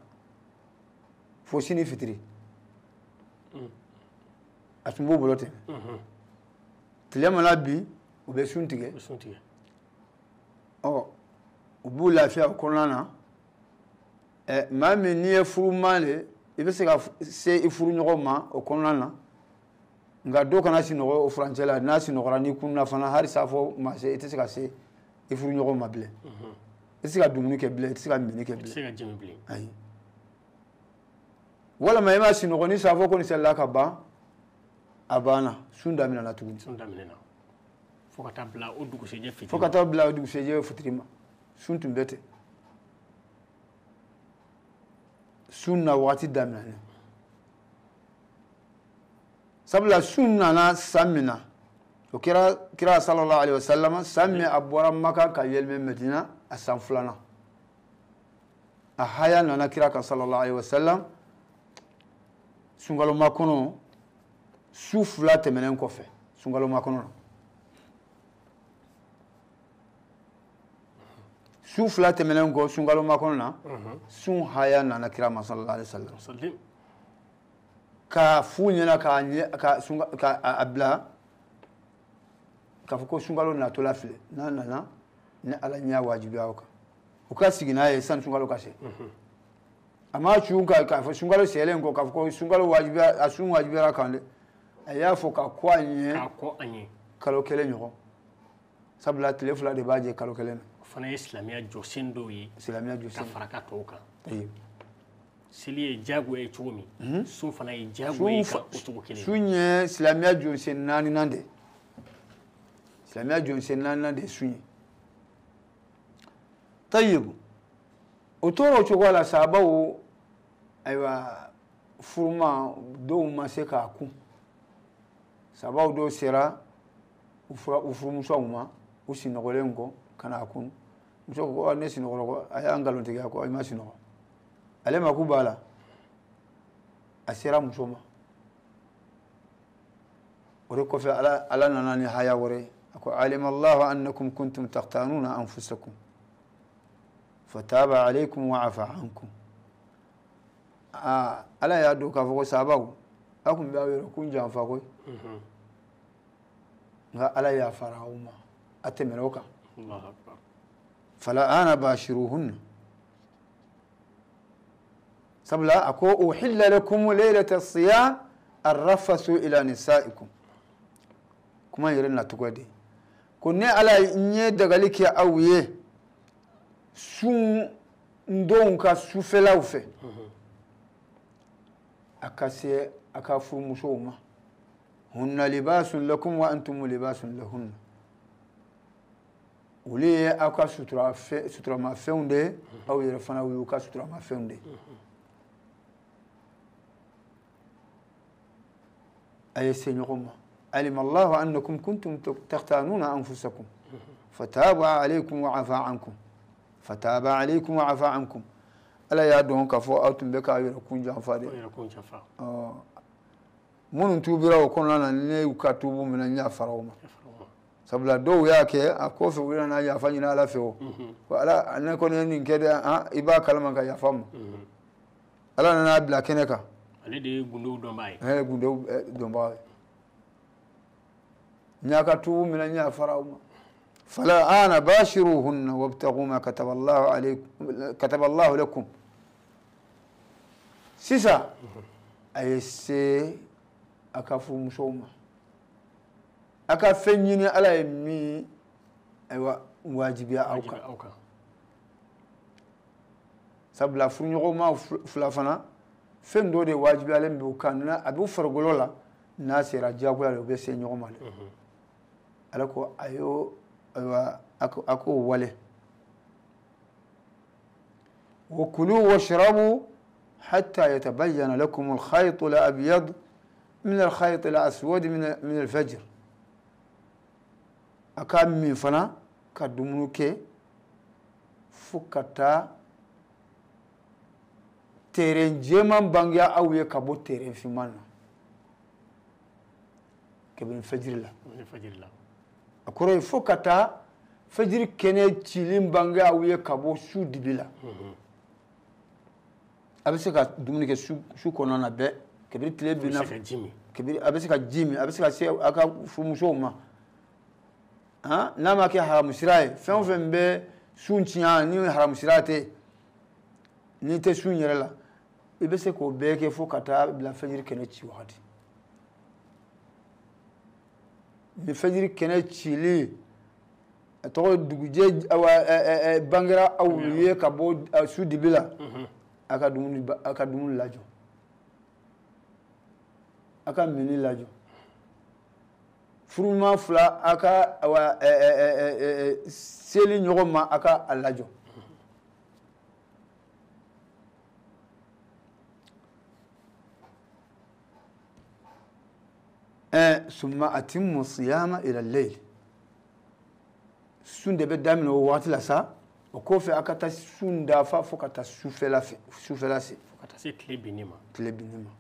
fo sini fitiri, a tun b'o bolo ten. Tile mana bin, u bɛ sun tigɛ, ɔ u b'u lafiya o kɔnɔna na. Maa min n'i ye furuman de, i bɛ se ka se i furuɲɔgɔn ma o kɔnɔna na, nka dɔw kana sinɔgɔ o furancɛ la. N'a sinɔgɔra n'i kunna fana, hali saafo ma se, i tɛ se ka se i furuɲɔgɔn ma bilen, i tɛ se ka dumuni kɛ bilen, i tɛ se ka minni kɛ bilen, i tɛ se ka jimi bilen. Ayi, walima i ma sinɔgɔ ni saafo kɔni selila ka ban, a banna, sun daminɛna tuguni. Sun daminɛna fo ka taa bila o dugusɛjɛ fitiri, fo ka taa bila o dugusɛjɛ fitiri ma. Sun tun bɛ ten. Sun na waati daminɛna, sabula sun nana san min na, o kɛra kira sallallahu alaihi wasallam san min a bɔra Maka ka yɛlɛmɛ Medina, a san filanan a haya nana kira kan sallallahu alaihi wasallam sunkalo makɔnɔ su fila tɛmɛnen kɔfɛ, sunkalo makɔnɔ na su fila tɛmɛnen kɔ sunkalo makɔnɔ na, sun haya nana kira ma sallallahu alaihi wasallam ka f'u ɲɛna ka a bila k'a fɔ ko sunkalo natɔla filɛ, n'a nana ni Ala ɲɛ wajibiya o kan, u ka sigi n'a ye sani sunkalo ka se. A ma cun k'a fɔ sunkalo selen kɔ k'a fɔ ko sunkalo wajibiya, a sun wajibiyara kan dɛ, a y'a fɔ ka kɔ a ɲɛ kalo kelen ɲɔgɔn, sabula tile fila de b'a jɛ kalo kelen na. O fana ye silamɛya jɔsen dɔw ye, silamɛya jɔsen ka fara ka tɔw kan. Seli ye diyagoya ye cogo min, sun fana ye diyagoya ye ka o cogo kelen. Sun ye silamɛya jɔsen naaninan de, silamɛya jɔsen naaninan de ye sun ye. Tayibu, o tora o cogoya la, sahabaw ayiwa furuma dɔw ma se k'a kun, sahabaw dɔw sera u furumusow ma, u sinɔgɔlen kɔ ka n'a kun. Muso ko ne sinɔgɔra ko a y'a nkalontigiya ko i ma sinɔgɔ, ale ma k'u b'a la, a sera muso ma. O de kɔfɛ Ala nana ni haya wɛrɛ ye, a ko alima Allahu annakum kuntum takhtanuna anfusakum fataba alaykum wa afa ankum. Aa, Ala y'a dɔn k'a fɔ ko sahabaw aw tun bɛ aw yɛrɛ kun janfa koyi. Nka Ala yafara aw ma a tɛmɛna o kan. Fala ana bashiruhunna. Sabula a ko uhilla lakum laylata siyam arrafasu ila nisaikum. Kuma yɛrɛ nacogo de ko ne Ala n ye dagali kɛ aw ye sun denw ka sufɛlaw fɛ a ka se a ka furumusow ma. Hunna libasun lakum wa antum libasun lahunna. Olu ye aw ka suturamafɛnw de ye, aw yɛrɛ fana y'u ka suturamafɛnw de ye. A ye se ɲɔgɔn ma. Alima Allahu annakum kuntum takhtanuna anfusakum fataba alaykum wa afa ankum. Fataba alaykum wa afa ankum. Ala y'a dɔn k'a fɔ aw tun bɛ k'aw yɛrɛ kun janfa dɛ. Minnu tuubira o kɔnɔna na ne y'u ka tuubu minɛ n yafara o ma. Sabula dɔw y'a kɛ a kɔfɛ u nana yafa ɲini Ala fɛ o. Ko Ala ne kɔni ye nin kɛ dɛ, i b'a kalama ka yafa n ma. Ala nana bila kɛnɛ kan. Ale de ye gundow dɔnbaa ye. Ale ye gundow dɔnbaa ye. N y'a ka tuubu minɛ n yafara o ma. Fala ana bashiruhunna wabtaghu ma kataba Allahu alaykum kataba Allahu lakum. Sisan a ye se a ka furumusow ma. A ka fɛn ɲini Ala ye min ayiwa wajibiya aw kan. Sabula furuɲɔgɔnma fila fana fɛn dɔ de wajibiyalen b'u kan a b'u farikolo la n'a sera diyagoya la u bɛ se ɲɔgɔn ma dɛ. Ala ko a y'o ayiwa a k'o wale. Wa kulu washrabu hatta yatabayyana lakum al-khaytu al-abyad min al-khayt al-aswad min al-fajr. A ka min fana ka dumuni kɛ fo ka taa terrain jɛman bangeya aw ye ka bɔ terrain finman na kabini fajiri la. A kɔrɔ ye fo ka taa fajiri kɛnɛ cilen bange aw ye ka bɔ su dibi la. A bɛ se ka dumuni kɛ su kɔnɔna na bɛɛ kabini tile binna, kabini a bɛ se ka ji min, a bɛ se ka se a ka furumusow ma. N'a ma kɛ haramu sira ye, fɛn o fɛn bɛ sun tiɲɛ ni haramu sira tɛ, n'i tɛ sun yɛrɛ la, i bɛ se k'o bɛɛ kɛ fo ka taa bila fajiri kɛnɛ ci wagati. Ni fajiri kɛnɛ cili a tɔgɔ dugujɛ bangera aw ye ka bɔ su dibi la, a ka dumuni lajɔ, a ka minni lajɔ. Furuma fila a ka seli ɲɔgɔn ma a ka a lajɔ. Summa atimmu siyama ila al-layl. Sun de bɛ daminɛ o waati la sa, o kɔfɛ a ka taa sun dafa fo ka taa sufɛla se. Fo ka taa se tile binni ma. Tile binni ma.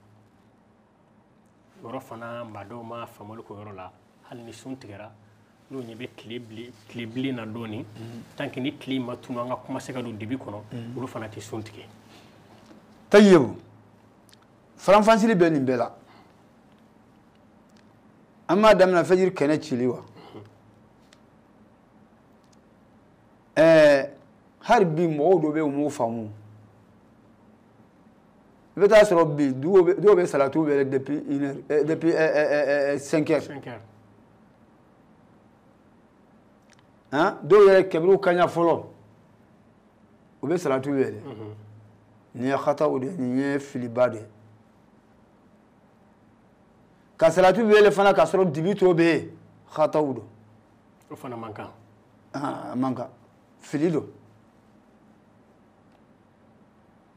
Yɔrɔ fana maa dɔw ma faamuyali k'o yɔrɔ la, hali ni sun tigɛra n'o ɲɛ bɛ tile bilen na dɔɔnin, tant que ni tile ma tunu an ka kuma se ka don dibi kɔnɔ, olu fana tɛ sun tigɛ. Tayibu, faranfasili bɛ nin bɛɛ la. An b'a daminɛ fajiri kɛnɛ cili wa. Hali bi mɔgɔw dɔ bɛ yen u m'o faamu. I bɛ taa sɔrɔ bi dɔw bɛ salatu wele depuis une heure, depuis 5 heures. Dɔw yɛrɛ kabini ka ɲa fɔlɔ u bɛ salatu wele. Nin ye khataw de ye, nin ye filiba de ye. Ka salatu wele fana k'a sɔrɔ dibi tɔ bɛ yen, khataw don. O fana man kan. A man kan, fili don.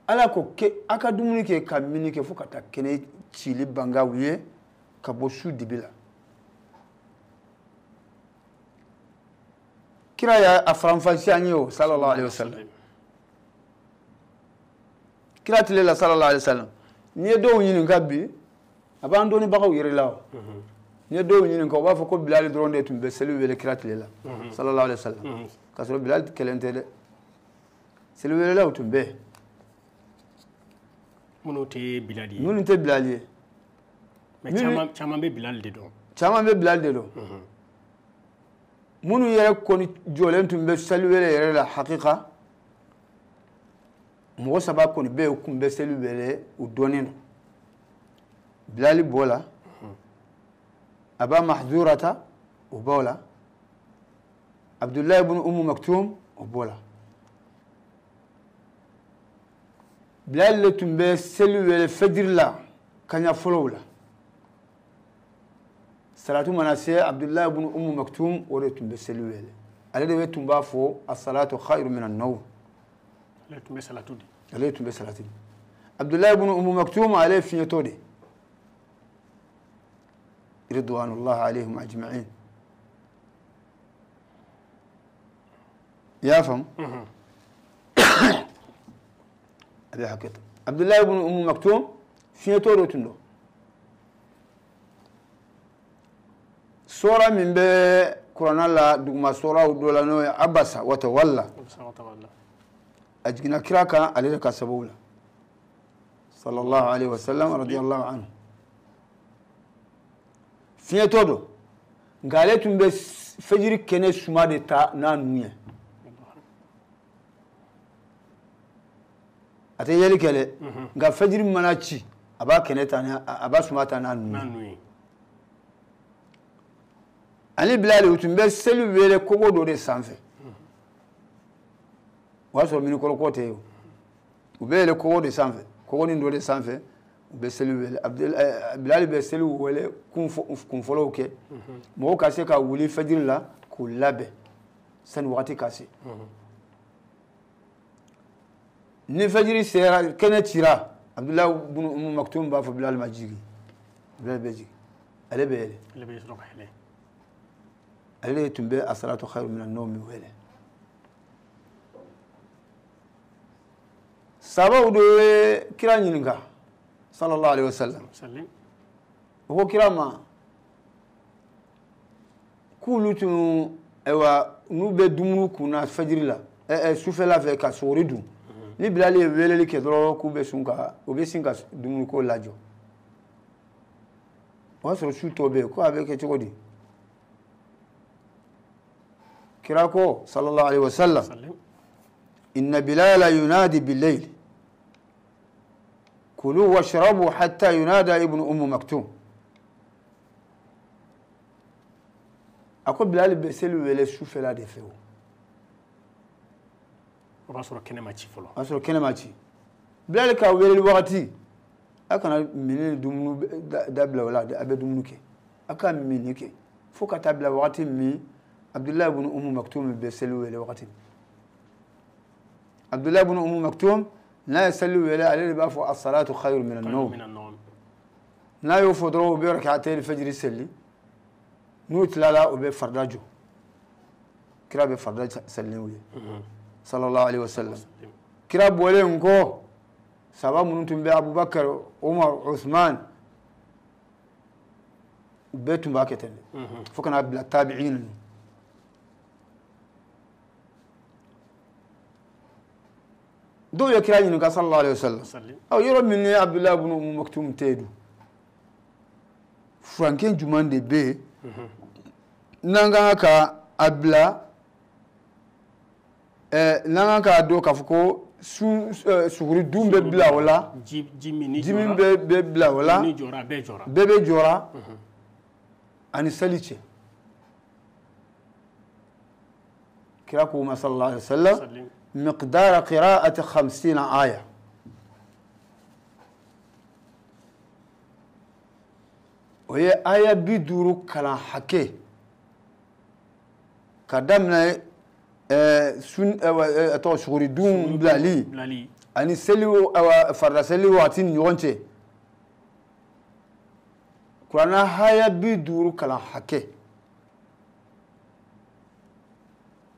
Ala ko a ka dumuni kɛ ka minni kɛ fo ka taa kɛnɛ cili bangaw ye ka bɔ su dibi la. Kira y'a faranfasi an ye o sallallahu alayhi wa sallam. Kira tile la sallallahu alayhi wa sallam. N'i ye dɔw ɲininka bi, a b'an dɔnnibagaw yɛrɛ la o. N'i ye dɔw ɲininka u b'a fɔ ko Bilali dɔrɔn de tun bɛ seli wele kira tile la sallallahu alayhi wa sallam. K'a sɔrɔ Bilali kelen tɛ dɛ, seli welelaw tun bɛ yen. Minnu tɛ Bilali ye. Minnu tɛ Bilali ye. Mais caman bɛ Bilali de dɔn. Caman bɛ Bilali de dɔn. Minnu yɛrɛ kɔni jɔlen tun bɛ seliwele yɛrɛ la hakika, mɔgɔ saba kɔni bɛ yen u tun bɛ seli wele, u dɔnnen don. Bilali b'o la, Aba Mahzurata o b'o la, Abdullahi ibn Umm Maktum o b'o la. Bilali de tun bɛ seli wele fajiri la kaɲa fɔlɔw la. Salatu mana se, Abdullahi ibn Umm Maktum o de tun bɛ seli wele. Ale de bɛ tun b'a fɔ as-salatu khayru min an-nawm. Ale tun bɛ salatu di. Ale tun bɛ salatu di. Abdullahi ibn Umm Maktum ale ye fiɲɛtɔ de. Ridwanullah alayhim ajma'in. I y'a faamu? A bɛ hakɛ to. Abdullahi ibn Umm Maktum fiɲɛtɔ de tun don. Sɔra min bɛ kuranna la, duguma sɔraw dɔ la, n'o ye Abasa wa tawalla. A jiginna kira kan ale de ka sababu la. Sallallahu alayhi wa sallam, radiyallahu anhu. Fiɲɛtɔ don, nka ale tun bɛ fajiri kɛnɛ suma de ta n'a nun ye. A tɛ yeli kɛ dɛ, nka fajiri mana ci, a b'a kɛnɛ ta ni, a b'a suma ta n'a nun ye. Ani Bilali u tun bɛ seli wele kogo dɔ de sanfɛ. O y'a sɔrɔ minikɔrɔkɔ tɛ yen o. U bɛ yɛlɛ kogo de sanfɛ, kogonin dɔ de sanfɛ, u bɛ seli wele. Bilali bɛ seli wele kun fɔlɔw kɛ. Mɔgɔw ka se ka wuli fajiri la k'u labɛn sani wagati ka se. Ni fajiri sera, kɛnɛ cira, Abdullahi ibn Umm Maktum b'a fɔ Bilali ma jigin. Bilali bɛ jigin. Ale bɛ yɛlɛ. Ale bɛ sɔrɔ ka yɛlɛ. Ale de tun bɛ as-salatu khayru min an-nawm wele. Sabaw de ye kira ɲininka sallallahu alayhi wa sallam. O ko kira ma k'olu tun, ayiwa, n'u bɛ dumuni kunna fajiri la, sufɛla fɛ ka suguri dun, ni Bilali ye weleli kɛ dɔrɔn k'u bɛ sun ka, u bɛ sin ka dumuniko lajɔ. O y'a sɔrɔ su tɔ bɛ yen, ko a bɛ kɛ cogo di? Kira ko sallallahu alayhi wa sallam, inna Bilala yunadi bil-layl kulu washrabu hatta yunada ibn Umm Maktum. A ko Bilali bɛ seli wele sufɛla de fɛ o. O b'a sɔrɔ kɛnɛ ma ci fɔlɔ. O b'a sɔrɔ kɛnɛ ma ci. Bilali ka weleli wagati, a kana minni ni dumuni dabila o la, a bɛ dumuni kɛ. A ka minni kɛ fo ka taa bila wagati min Abdullahi ibn Umm Maktum bɛ seli wele wagati min. Abdullahi ibn Umm Maktum n'a ye seli wele, ale de b'a fɔ as-salatu khayru min an-nawm. N'a y'o fɔ dɔrɔn, u bɛ rak'atayil fajiri seli. N'u tilala, u bɛ farida jɔ. Kira bɛ farida seli n'u ye. Sallallahu alayhi wa sallam. Kira bɔlen kɔ, sahaba minnu tun bɛ Abubakar, Umar, Usman, u bɛɛ tun b'a kɛ ten de. Fo ka n'a bila tabi'in ninnu. Dɔw ye kira ɲininka sallallahu alayhi wa sallam. Ɔ, yɔrɔ min ni Abdullahi ibn Umm Maktum tɛ yen dun, furankɛ jumɛn de bɛ yen n'an ka kan ka a bila, n'an kan k'a dɔn k'a fɔ ko suguri dun bɛ bila o la, ji min bɛ bila o la, bɛɛ bɛ jɔra ani seli cɛ. Kira ko ma sallallahu alayhi wa sallam, miqdara qira'ati 50 aya. O ye aya 50 kalan hakɛ ka daminɛ sun, tɔgɔ suguri dun bilali ani seli, farida seli waati ni ɲɔgɔn cɛ. Kuranna haya 50 kalan hakɛ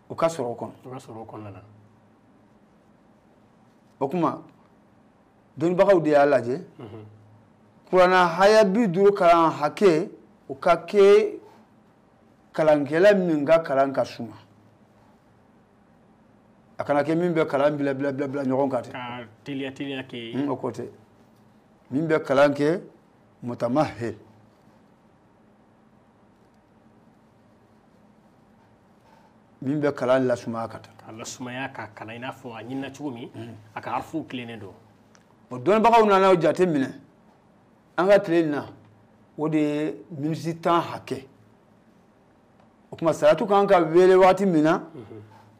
o ka sɔrɔ o kɔnɔ. O ka sɔrɔ o kɔnɔna na. O kuma dɔnnibagaw de y'a lajɛ. Kuranna haya 50 kalan hakɛ o ka kɛ kalankɛla min ka kalan ka suma. A kana kɛ min bɛ kalan bila bila bila bila ɲɔgɔn kan ten. Ka teliya teliya kɛ. O ko tɛ. Min bɛ kalan kɛ mutamahil. Min bɛ kalan lasumaya ka taa. K'a lasumaya k'a kalan i n'a fɔ a ɲinina cogo min, a ka harifuw tilennen don. Bon, dɔnnibagaw nana o jate minɛ an ka tile in na, o de ye miniti 10 hakɛ. O tuma salatu kan ka wele waati min na,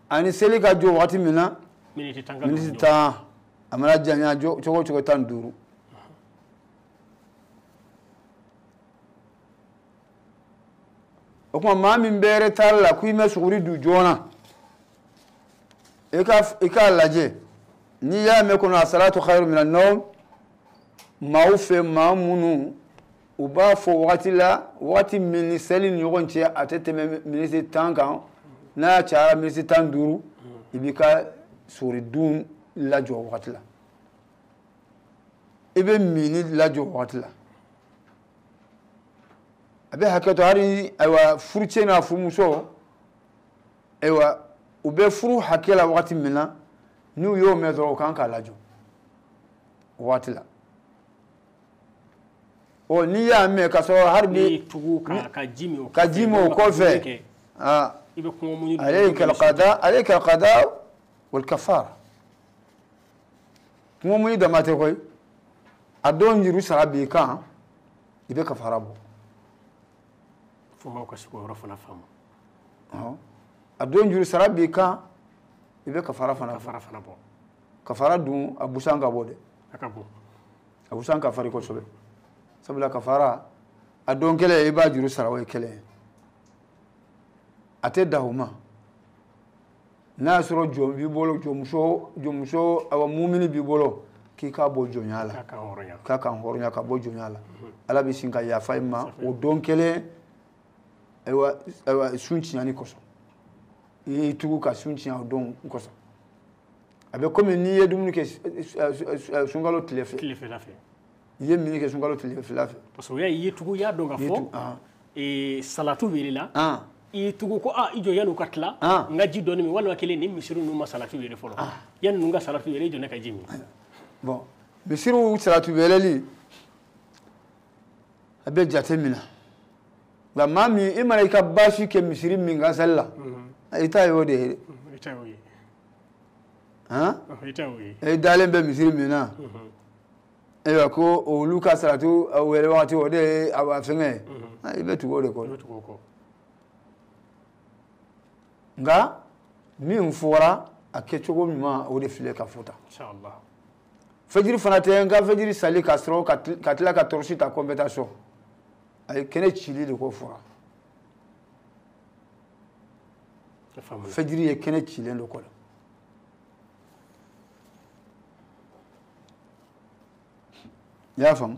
ani seli ka jɔ waati min na, miniti 10 ka miniti 10, a mana janya cogo o cogo 15. O tuma maa min bɛ retard la k'i ma suguri dun joona, i k'a lajɛ n'i y'a mɛn kɔnɔ a salatu khairu minan nawm, maaw fɛ maa minnu u b'a fɔ wagati la, wagati min ni seli ni ɲɔgɔn cɛ a tɛ tɛmɛ miniti 10 kan, n'a cayara miniti 15, i b'i ka suguri dun lajɔ wagati la, i bɛ minni lajɔ wagati la. A bɛ hakɛ to hali ayiwa furucɛ n'a furumuso, ayiwa u bɛ furu hakɛ la wagati min na, n'u y'o mɛn dɔrɔn u kan k'a lajɔ o waati la. Ɔ n'i y'a mɛn k'a sɔrɔ hali bi ka ji min ka ji min o kɔfɛ, aa i bɛ kɔngɔ muɲu. Alayka al-qada wal kafara. Kɔngɔ muɲu dama tɛ koyi, a dɔw juru sara b'i kan, i bɛ kafara bɔ. Fo maaw ka se k'o yɔrɔ fana faamu. A don juru sara b'i kan, i bɛ kafara fana bɔ. Kafara dun a busan ka bɔ dɛ. A ka bon. A busan ka farin kosɛbɛ. Sabula kafara a don kelen i b'a juru sara, o ye kelen ye. A tɛ dan o ma. N'a y'a sɔrɔ jɔn b'i bolo, jɔnmuso awa mumini b'i bolo, k'i k'a bɔ jɔnya la. K'a kan hɔrɔnya ka bɔ jɔnya la. Ala bɛ sin ka yafa i ma o don kelen. Ayiwa sun tiɲɛni kosɔn, i y'i tugu ka sun tiɲɛ o don kosɔn. A bɛ komi n'i ye dumuni kɛ sunkalo tile fɛ, i ye minni kɛ sunkalo tile fila fɛ. Parce que o y'a ye i ye tugu, i y'a dɔn ka fɔ salatu welela, i y'i tugu ko i jɔ yan'u ka tila, n ka ji dɔɔni min, walima kelen ni misiri ninnu ma salatu wele fɔlɔ, yanni ninnu ka salatu wele, i jɔ ne ka ji min. Bon, misiriw salatu weleli a bɛ jate minɛ. Nka maa min i mana i ka baasi kɛ misiri min kan sali la, i ta y'o de ye dɛ. I ta y'o ye. Han? I ta y'o ye. E dalen bɛ misiri min na, ayiwa ko olu ka salatu wele wagati o de ye a fɛngɛ ye, i bɛ tugu o de kɔ. I bɛ tugu o kɔ. Nka min fɔra a kɛcogo ɲuman o de filɛ ka fɔ tan. Inshallah. Fajiri fana tɛ n ka fajiri sali ka sɔrɔ ka tila ka tɔrɔsi ta ko n bɛ taa so. A ye kɛnɛ cili de ko fɔra. Fajiri ye kɛnɛ cilen de kɔ la. I y'a faamu?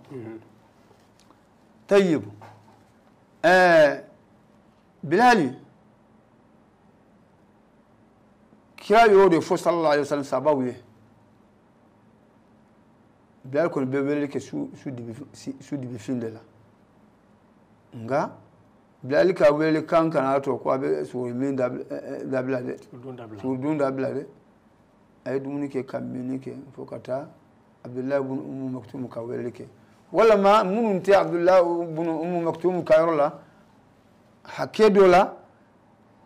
Tayibu. Bilali, kira y'o de fɔ sallallahu alayhi wa sallam sabaw ye. Bilali kɔni bɛ weleli kɛ su dibifin de la. Nka Bilali ka wele kan kana to ko a bɛ sogo min dabila dɛ, sogo dabila dɛ. A ye dumuni kɛ ka minni kɛ fo ka taa Abdullahi ibn Umm Maktum ka weleli kɛ. Walama minnu tɛ Abdullahi ibn Umm Maktum ka yɔrɔ la, hakɛ dɔ la,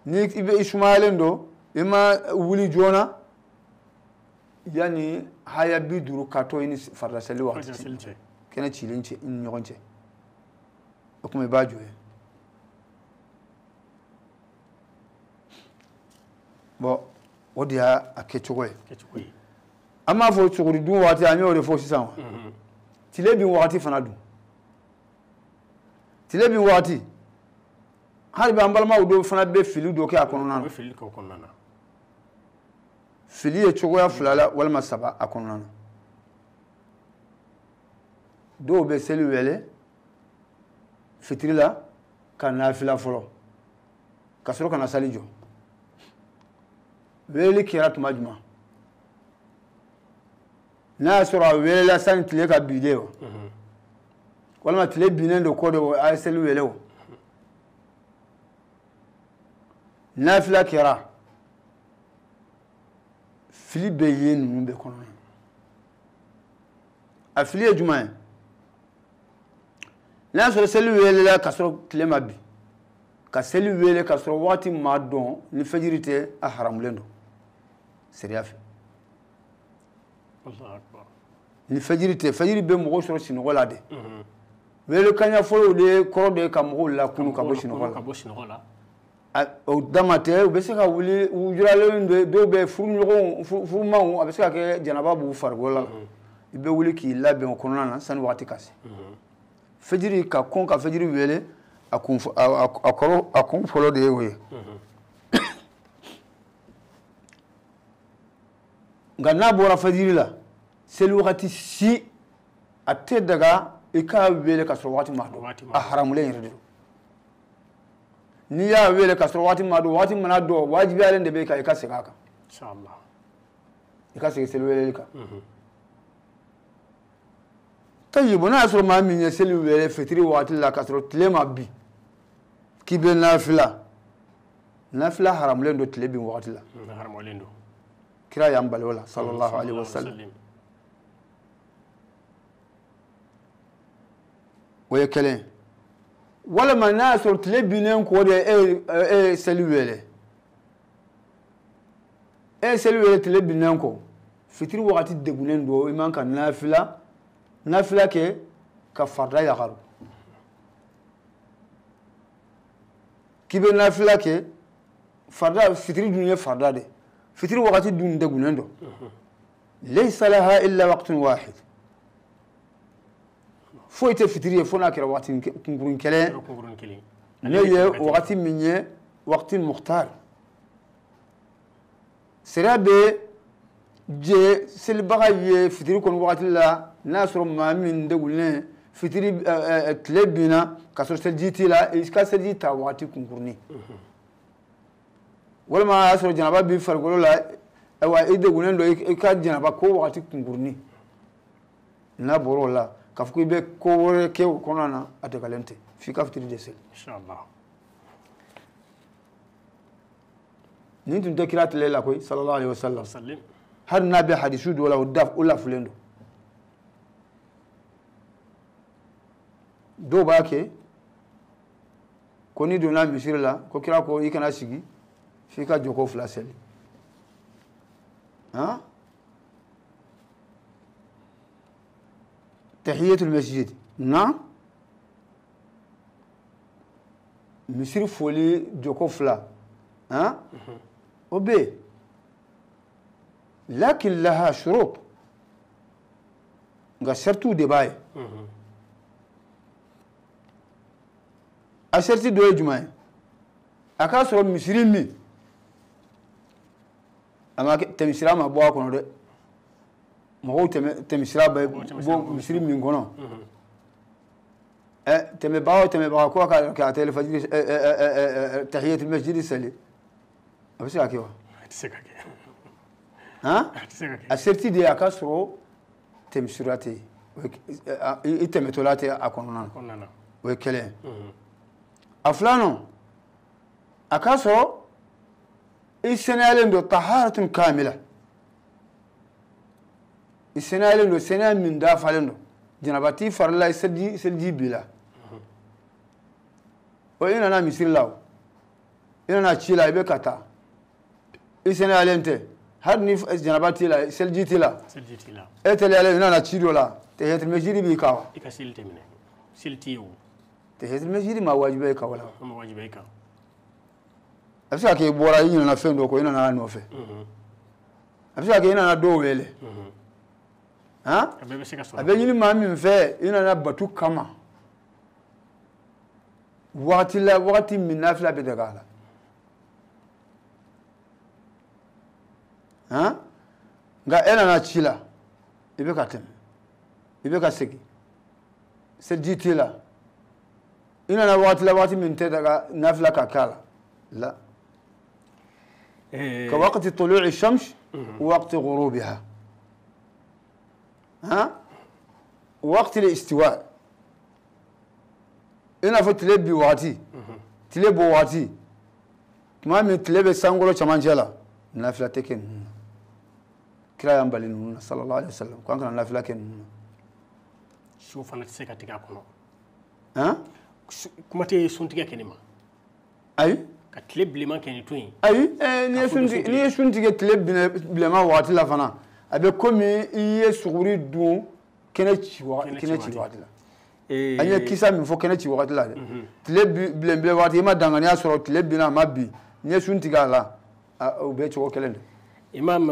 ni i bɛ i sumayalen don, i ma wuli joona, yanni haya 50 ka to i ni farida seli waati cɛ, kɛnɛ cilen cɛ i ni ɲɔgɔn cɛ. O tuma i b'a jɔ yen. Bon, o de y'a kɛcogo ye. An b'a fɔ sogori dun waati, an y'o de fɔ sisan wa. Tile bin waati fana dun. Tile bin waati, hali bi an balimaw dɔw fana bɛ fili dɔ kɛ a kɔnɔna na. Fili ye cogoya 2 la walima 3 a kɔnɔna na. Dɔw bɛ seli wele fitiri la ka nafila fɔlɔ ka sɔrɔ ka na sali jɔ. Weleli kɛra tuma jumɛn? N'a y'a sɔrɔ a welela sani tile ka bin de wa, walima tile binnen don kɔ de wa, a ye seli wele o. Nafila kɛra, fili bɛ ye ninnu bɛɛ kɔnɔna na. A fili ye jumɛn ye? N'a y'a sɔrɔ seli welela ka sɔrɔ tile ma bin, Ka seli wele ka sɔrɔ waati ma dɔn ni fajiri tɛ, a haramulen don sariya fɛ. Ni fajiri tɛ, fajiri bɛ mɔgɔw sɔrɔ sinɔgɔ la de. Wele kaɲa fɔlɔw de kɔrɔ de ka mɔgɔw lakunu ka bɔ sinɔgɔ la. O dama tɛ, u bɛ se ka wuli u juralen don, dɔw bɛ furuɲɔgɔnw, furumaw, a bɛ se ka kɛ janaba b'u farikolo la. I bɛ wuli k'i labɛn o kɔnɔna na sani waati ka se. Fajiri ka kɔn ka fajiri wele, a kun fɔlɔ de ye o ye. Nka n'a bɔra fajiri la, seli wagati si a tɛ daga i k'a wele ka sɔrɔ waati ma dɔn, a haramulen yɛrɛ de don. N'i y'a wele ka sɔrɔ waati ma dɔn, waati mana dɔn, wajibiyalen de bɛ kan i ka segin a kan. I ka segin seli weleli kan. Tayibu, n'a y'a sɔrɔ maa min ye seli wele fitiri waati la ka sɔrɔ tile ma bin, k'i bɛ nafila, nafila haramulen don tile bin waati la. Kira y'an bali o la sallallahu alaihi wa sallam. O ye kelen. Walima n'a y'a sɔrɔ tile binnen kɔ de e ye seli wele, e ye seli wele tile binnen kɔ, fitiri wagati degunnen don, i man ka nafila kɛ ka farida yakaru. K'i bɛ nafila kɛ farida, fitiri dun ye farida de, fitiri wagati dun degunnen don. Laysa laha illa waqtun wahid. Foyi tɛ fitiri ye fo n'a kɛra wagati kunkurun kelen. Ne ye wagati min ye wagati mukhtar. Sariya bɛ jɛ selibaga ye fitiri kɔni wagati la, n'a sɔrɔ maa min degunnen fitiri tile binna ka sɔrɔ seliji t'i la, i ka seliji ta wagati kunkurunin. Walima a y'a sɔrɔ janaba b'i farikolo la, ayiwa i degunnen don, i ka janaba ko wagati kunkurunin. N'a bɔra o la, k'a fɔ k'i bɛ ko wɛrɛ kɛ o kɔnɔna na, a dagalen tɛ, f'i ka fitiri de seli. Nin tun tɛ kira tile la koyi sallallahu alaihi wa sallam. Hali n'a bɛ hadisu dɔw la, o lafulen don. Dɔw b'a kɛ ko n'i donna misiri la, ko kira ko i kana sigi f'i ka jɔko fila seli. Han? Tahiyatul masjid. Na misiri foli jɔko fila. Han? O bɛ yen. Lakin laha shurut. Nka shartiw de b'a ye. A sharti dɔ ye jumɛn ye? A k'a sɔrɔ misiri min a ma tɛmɛsira ma bɔ a kɔnɔ dɛ. Mɔgɔw tɛmɛsira bɛ bɔ misiri min kɔnɔ. Tɛmɛbaga o tɛmɛbaga ko ka tɛlɛ fajiri tahiyatul masjid seli, a bɛ se ka kɛ wa? A tɛ se ka kɛ. Han? A sharti de ye a ka sɔrɔ tɛmɛsira tɛ yen, i tɛmɛtɔla tɛ a kɔnɔna na. O ye kelen ye. A filanan, a k'a sɔrɔ i sɛnɛyalen don taharatun kamila. I sɛnɛyalen don sɛnɛya min dafalen don, janaba t'i fari la, seliji b'i la. O i nana misiri la, o i nana ci la, i bɛ ka taa, i sɛnɛyalen tɛ, hali ni janaba t'i la, seliji t'i la, e teliyalen i nana ci dɔ la, tahiyatul masjid b'i kan wa? I ka seli tɛ minɛ, seli t'i ye o. Tahiyatul masjid ma wajibiya i kan wala? Ma wajibiya i kan. A bɛ se ka kɛ i bɔra, i ɲinɛna fɛn dɔ kɔ, i nana a nɔfɛ. A bɛ se ka kɛ i nana dɔw wele. Han? A bɛ ɲini maa min fɛ, i nana batu kama. Wagati la, wagati min nafila bɛ daga a la. Han? Nka e nana ci la, i bɛ ka tɛmɛ, i bɛ ka segin, seliji t'i la, i nana wagati la, wagati min tɛ daga nafila ka kɛ a la. La. Ka waqti tulu'i shams wa waqti ghurubiha. ها؟ وقت الاستواء. I n'a fɔ tile bi waati, tile bɔ waati, tuma min tile bɛ sankolo cɛmancɛ la, nafila tɛ kɛ ninnu na. Kira y'an bali ninnu na sallallahu alaihi wasallam, k'an kana nafila kɛ ninnu na. Su fana tɛ se ka tigɛ a kɔnɔ. Han? Kuma tɛ suntigɛ kɛ nin ma. Ayi, ka tile bilenman kɛ nin to yen. Ayi, n'i ye sun tigɛ tile bilenman waati la fana, a bɛ komi i ye suguri dun kɛnɛ ci waati la. An ye kisa min fɔ kɛnɛ ci waati la dɛ, tile bilen bilen waati i ma danganiya sɔrɔ, tile binna a ma bin, n'i ye sun tigɛ a la, o bɛ cogo kelen de. Imam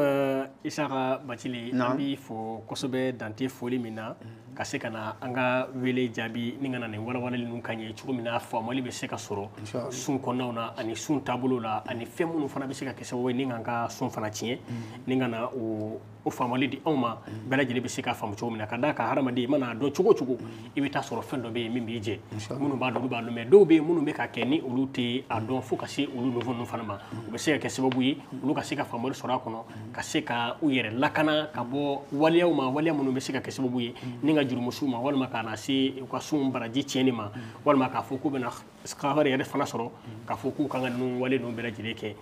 Isaka Bathily, an b'i fo kosɛbɛ dante foli min na ka se ka na an ka wele jaabi ni ka na nin walawalali ninnu ka ɲɛ cogo min na faamuyali bɛ se ka sɔrɔ sun kɔnɔnaw na ani sun taabolo la ani fɛn minnu fana bɛ se ka kɛ sababu ye ni k'an ka sun fana tiɲɛ ni ka na o faamuyali di anw ma, bɛɛ lajɛlen bɛ se k'a faamu cogo min na. Ka d'a kan hadamaden i mana dɔn cogo o cogo, i bɛ taa sɔrɔ fɛn dɔ bɛ yen min b'i jɛ, minnu b'a dɔn olu b'a dɔn, mais dɔw bɛ yen minnu bɛ ka kɛ ni olu tɛ a dɔn fo ka se olu niveau ninnu fana ma, o bɛ se ka kɛ sababu ye olu ka se ka faamuyali sɔrɔ a kɔnɔ, ka se ka u yɛrɛ lakana ka bɔ waleyaw ma, waleya minnu bɛ se ka kɛ sababu ye ni ka jurumusiw ma, walima ka na se u ka sun baraji tiɲɛni ma, walima k'a fɔ k'u bɛna kafari yɛrɛ fana sɔrɔ k'a fɔ k'u kan ka ninnu wale ninnu bɛɛ lajɛlen kɛ.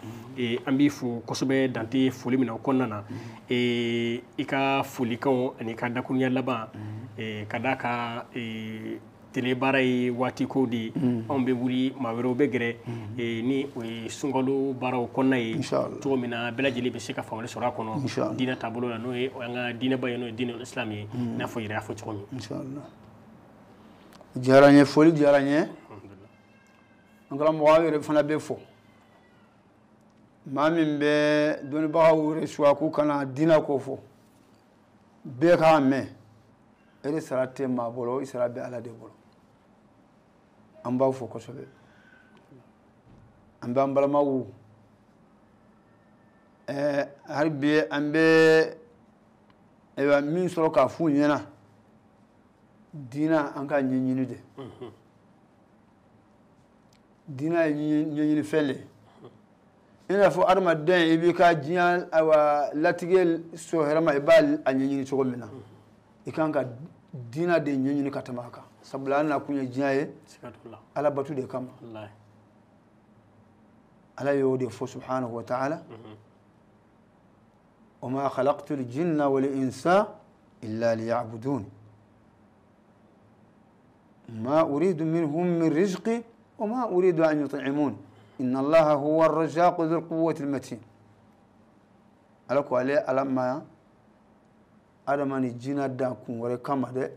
An b'i fo kosɛbɛ dante foli min na o kɔnɔna na, i ka folikanw ani i ka dakuruɲɛ laban, ka d'a kan tele baara ye waati ko de ye, anw bɛ wuli maa wɛrɛw bɛ gɛrɛ ni o ye sunkalo baaraw kɔnɔna ye cogo min na bɛɛ lajɛlen bɛ se ka faamuyali sɔrɔ a kɔnɔ diinɛ taabolo la, n'o ye an ka diinɛba ye, n'o ye diinɛ islam ye, i n'a fɔ yɛrɛ y'a fɔ cogo min. Inshallah, diyara n ye, foli diyara n ye. An karamɔgɔ yɛrɛ fana bɛ fɔ maa min bɛ dɔnnibagaw reçoit k'u kana diinɛ ko fɔ, bɛɛ k'a mɛn, e de sara tɛ maa bolo, i sara bɛ Ala de bolo. An b'aw fo kosɛbɛ, an b'an balimaw hali bi an bɛ ayiwa min sɔrɔ k'a f'u ɲɛna, diinɛ an ka ɲɛɲini de, diinɛ ye ɲɛɲini fɛn de ye. I n'a fɔ adamaden i b'i ka diɲɛ ayiwa latigɛ so hɛrɛ ma, i b'a ɲɛɲini cogo min na, i kan ka diinɛ de ɲɛɲini ka tɛmɛ a kan, sabula an nakun ye diɲɛ ye Ala batu de kama. Ala y'o de fɔ subhanahu wa ta'ala, wa ma khalaqtu al-jinna wal insa illa liya'budun ma uridu minhum min rizqi wa ma uridu an yut'imun inna Allaha huwa ar-razzaqu dhul quwwati al-matin. Ala ko ale Ala ma adama ni jinɛ dan kun wɛrɛ kama dɛ,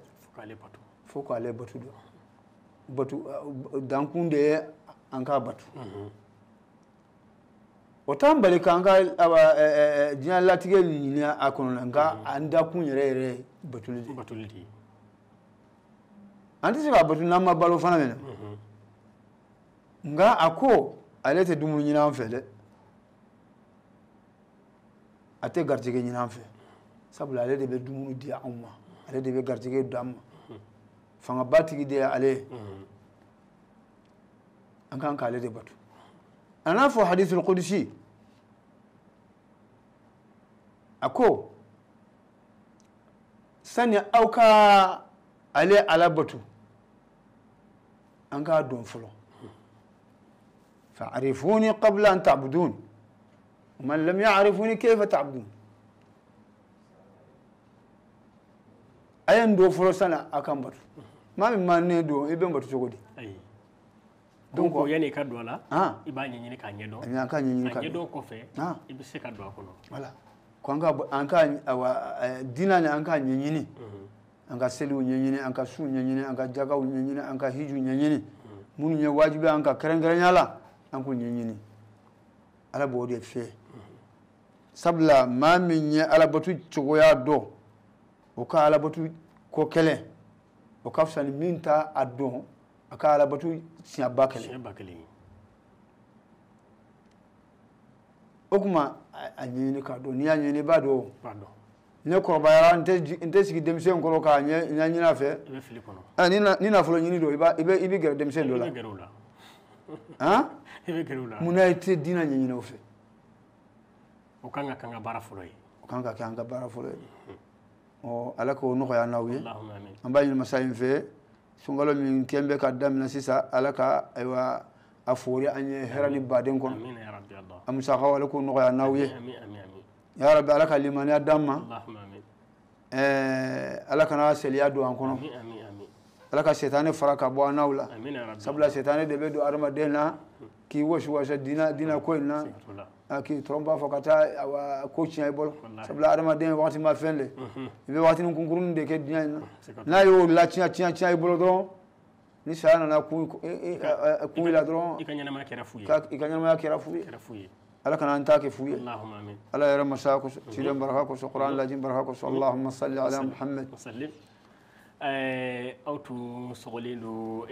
fo k'ale batu dɛ, batu dankun de ye an k'a batu. O t'an bali k'an ka diɲɛ latigɛ ɲini a kɔnɔ, nka an dakun yɛrɛ yɛrɛ ye batuli de ye. An tɛ se k'a batu n'an ma balo fana minɛ, nka a ko ale tɛ dumuni ɲini an fɛ dɛ, a tɛ garijɛgɛ ɲini an fɛ, sabula ale de bɛ dumuni di anw ma, ale de bɛ garijɛgɛ d'an ma, fangaba tigi de ye ale ye, an kan k'ale de batu. A n'a fɔ hadithul qudsi, a ko sani aw ka ale Ala batu, an k'a dɔn fɔlɔ, fa'arifuni qabla an ta'budun man lam ya'rifuni kayfa ta'budun. A ye n dɔn fɔlɔ sani a ka n batu, maa min ma ne dɔn i bɛ n batu cogo di? Donc yanni i ka don a la, i b'a ɲɛɲini k'a ɲɛdɔn, an k'a ɲɛɲini k'a ɲɛdɔn kɔfɛ i bɛ se ka don a kɔnɔ. Voilà, ko an ka diinɛ ni an k'a ɲɛɲini, an ka seliw ɲɛɲini, an ka sunw ɲɛɲini, an ka jakaw ɲɛɲini, an ka hijiw ɲɛɲini, minnu ye wajibi an ka kɛrɛnkɛrɛnya la, an k'u ɲɛɲini. Ala b'o de fɛ, sabula maa min ye Ala batu cogoya dɔn, o ka Ala batu ko kɛlɛ, o ka fisa ni min t'a a dɔn, a ka Ala batu siɲɛ ba kelen. O kuma a ɲɛɲini k'a dɔn, n'i y'a ɲɛɲini i b'a dɔn. Ne kɔrɔbayara n tɛ sigi denmisɛn kɔrɔ k'a ɲɛɲini a fɛ. Ni nafolo ɲini don, i bɛ gɛrɛ denmisɛn dɔ la. Munna i tɛ diinɛ ɲɛɲini o fɛ? O kan ka kɛ an ka baara fɔlɔ ye. O kan ka kɛ an ka baara fɔlɔ ye. Ɔ Ala k'o nɔgɔya n'aw ye. An b'a ɲini masa in fɛ, sunkalo min kɛn bɛ ka daminɛ sisan, Ala ka ayiwa a fori an ye hɛrɛ ni baden kɔnɔ. A musakaw Ala k'o nɔgɔya n'aw ye. Ya Rabbi, Ala ka limaniya d'an ma. Ala kana seliya don an kɔnɔ. Ala ka setane fara ka bɔ an n'aw la. Sabula setane de bɛ don adamaden na k'i wɔsi wɔsi diina ko in na, k'i tɔrɔnba fɔ ka taa ko tiɲɛ i bolo. Sabula adamaden waati ma fɛn de, i bɛ waatinin kunkurunin de kɛ diɲɛ in na, n'a y'o la tiɲɛ tiɲɛ tiɲɛ i bolo dɔrɔn, ni saya nana kun i la dɔrɔn, i ka ɲɛnamaya kɛra fu ye. I ka ɲɛnamaya kɛra fu ye. Ala kana an ta kɛ fu ye. Ala yɛrɛ masa kosɔn, ciden baraka kosɔn, Kuran lajin baraka kosɔn. Allahumma salli ala Muhammad. Aw tun sɔgɔlen don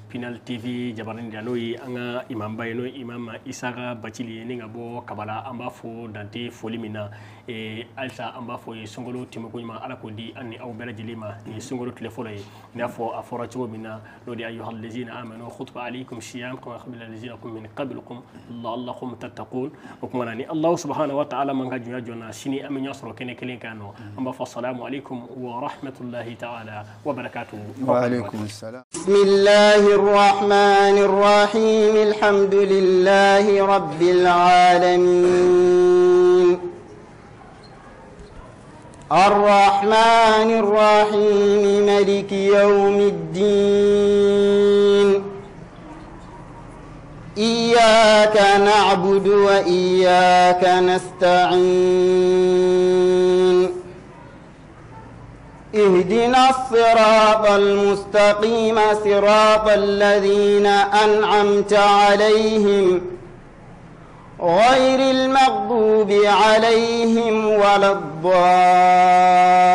Pinal TV jabarani da, n'o ye an ka imamba ye, n'o ye imam Isaka Bacili ye, ni ka bɔ Kabala. An b'a fɔ dante foli min na, halisa an b'a fɔ ye sunkalo tɛmɛko ɲuman, Ala k'o di an ni aw bɛɛ lajɛlen ma. Nin ye sunkalo tile fɔlɔ ye, i n'a fɔ a fɔra cogo min na, n'o de ye ayyuhal ladzina amanu kutiba alaykum siyam kama kutiba alal ladzina min qablikum la'allakum tattaqun. O kuma na, ni Allahu subhanahu wa ta'ala man ka jɔnya jɔnna, sini an bɛ ɲɔgɔn sɔrɔ kɛnɛ kelen kan nɔ. An b'a fɔ salamu aleykum wa rahmatulahi ta'ala وبركاته. وعليكم السلام. بسم الله الرحمن الرحيم. الحمد لله رب العالمين. الرحمن الرحيم. ملك يوم الدين. إياك نعبد وإياك نستعين. اهدنا الصراط المستقيم صراط الذين أنعمت عليهم غير المغضوب عليهم ولا الضالين.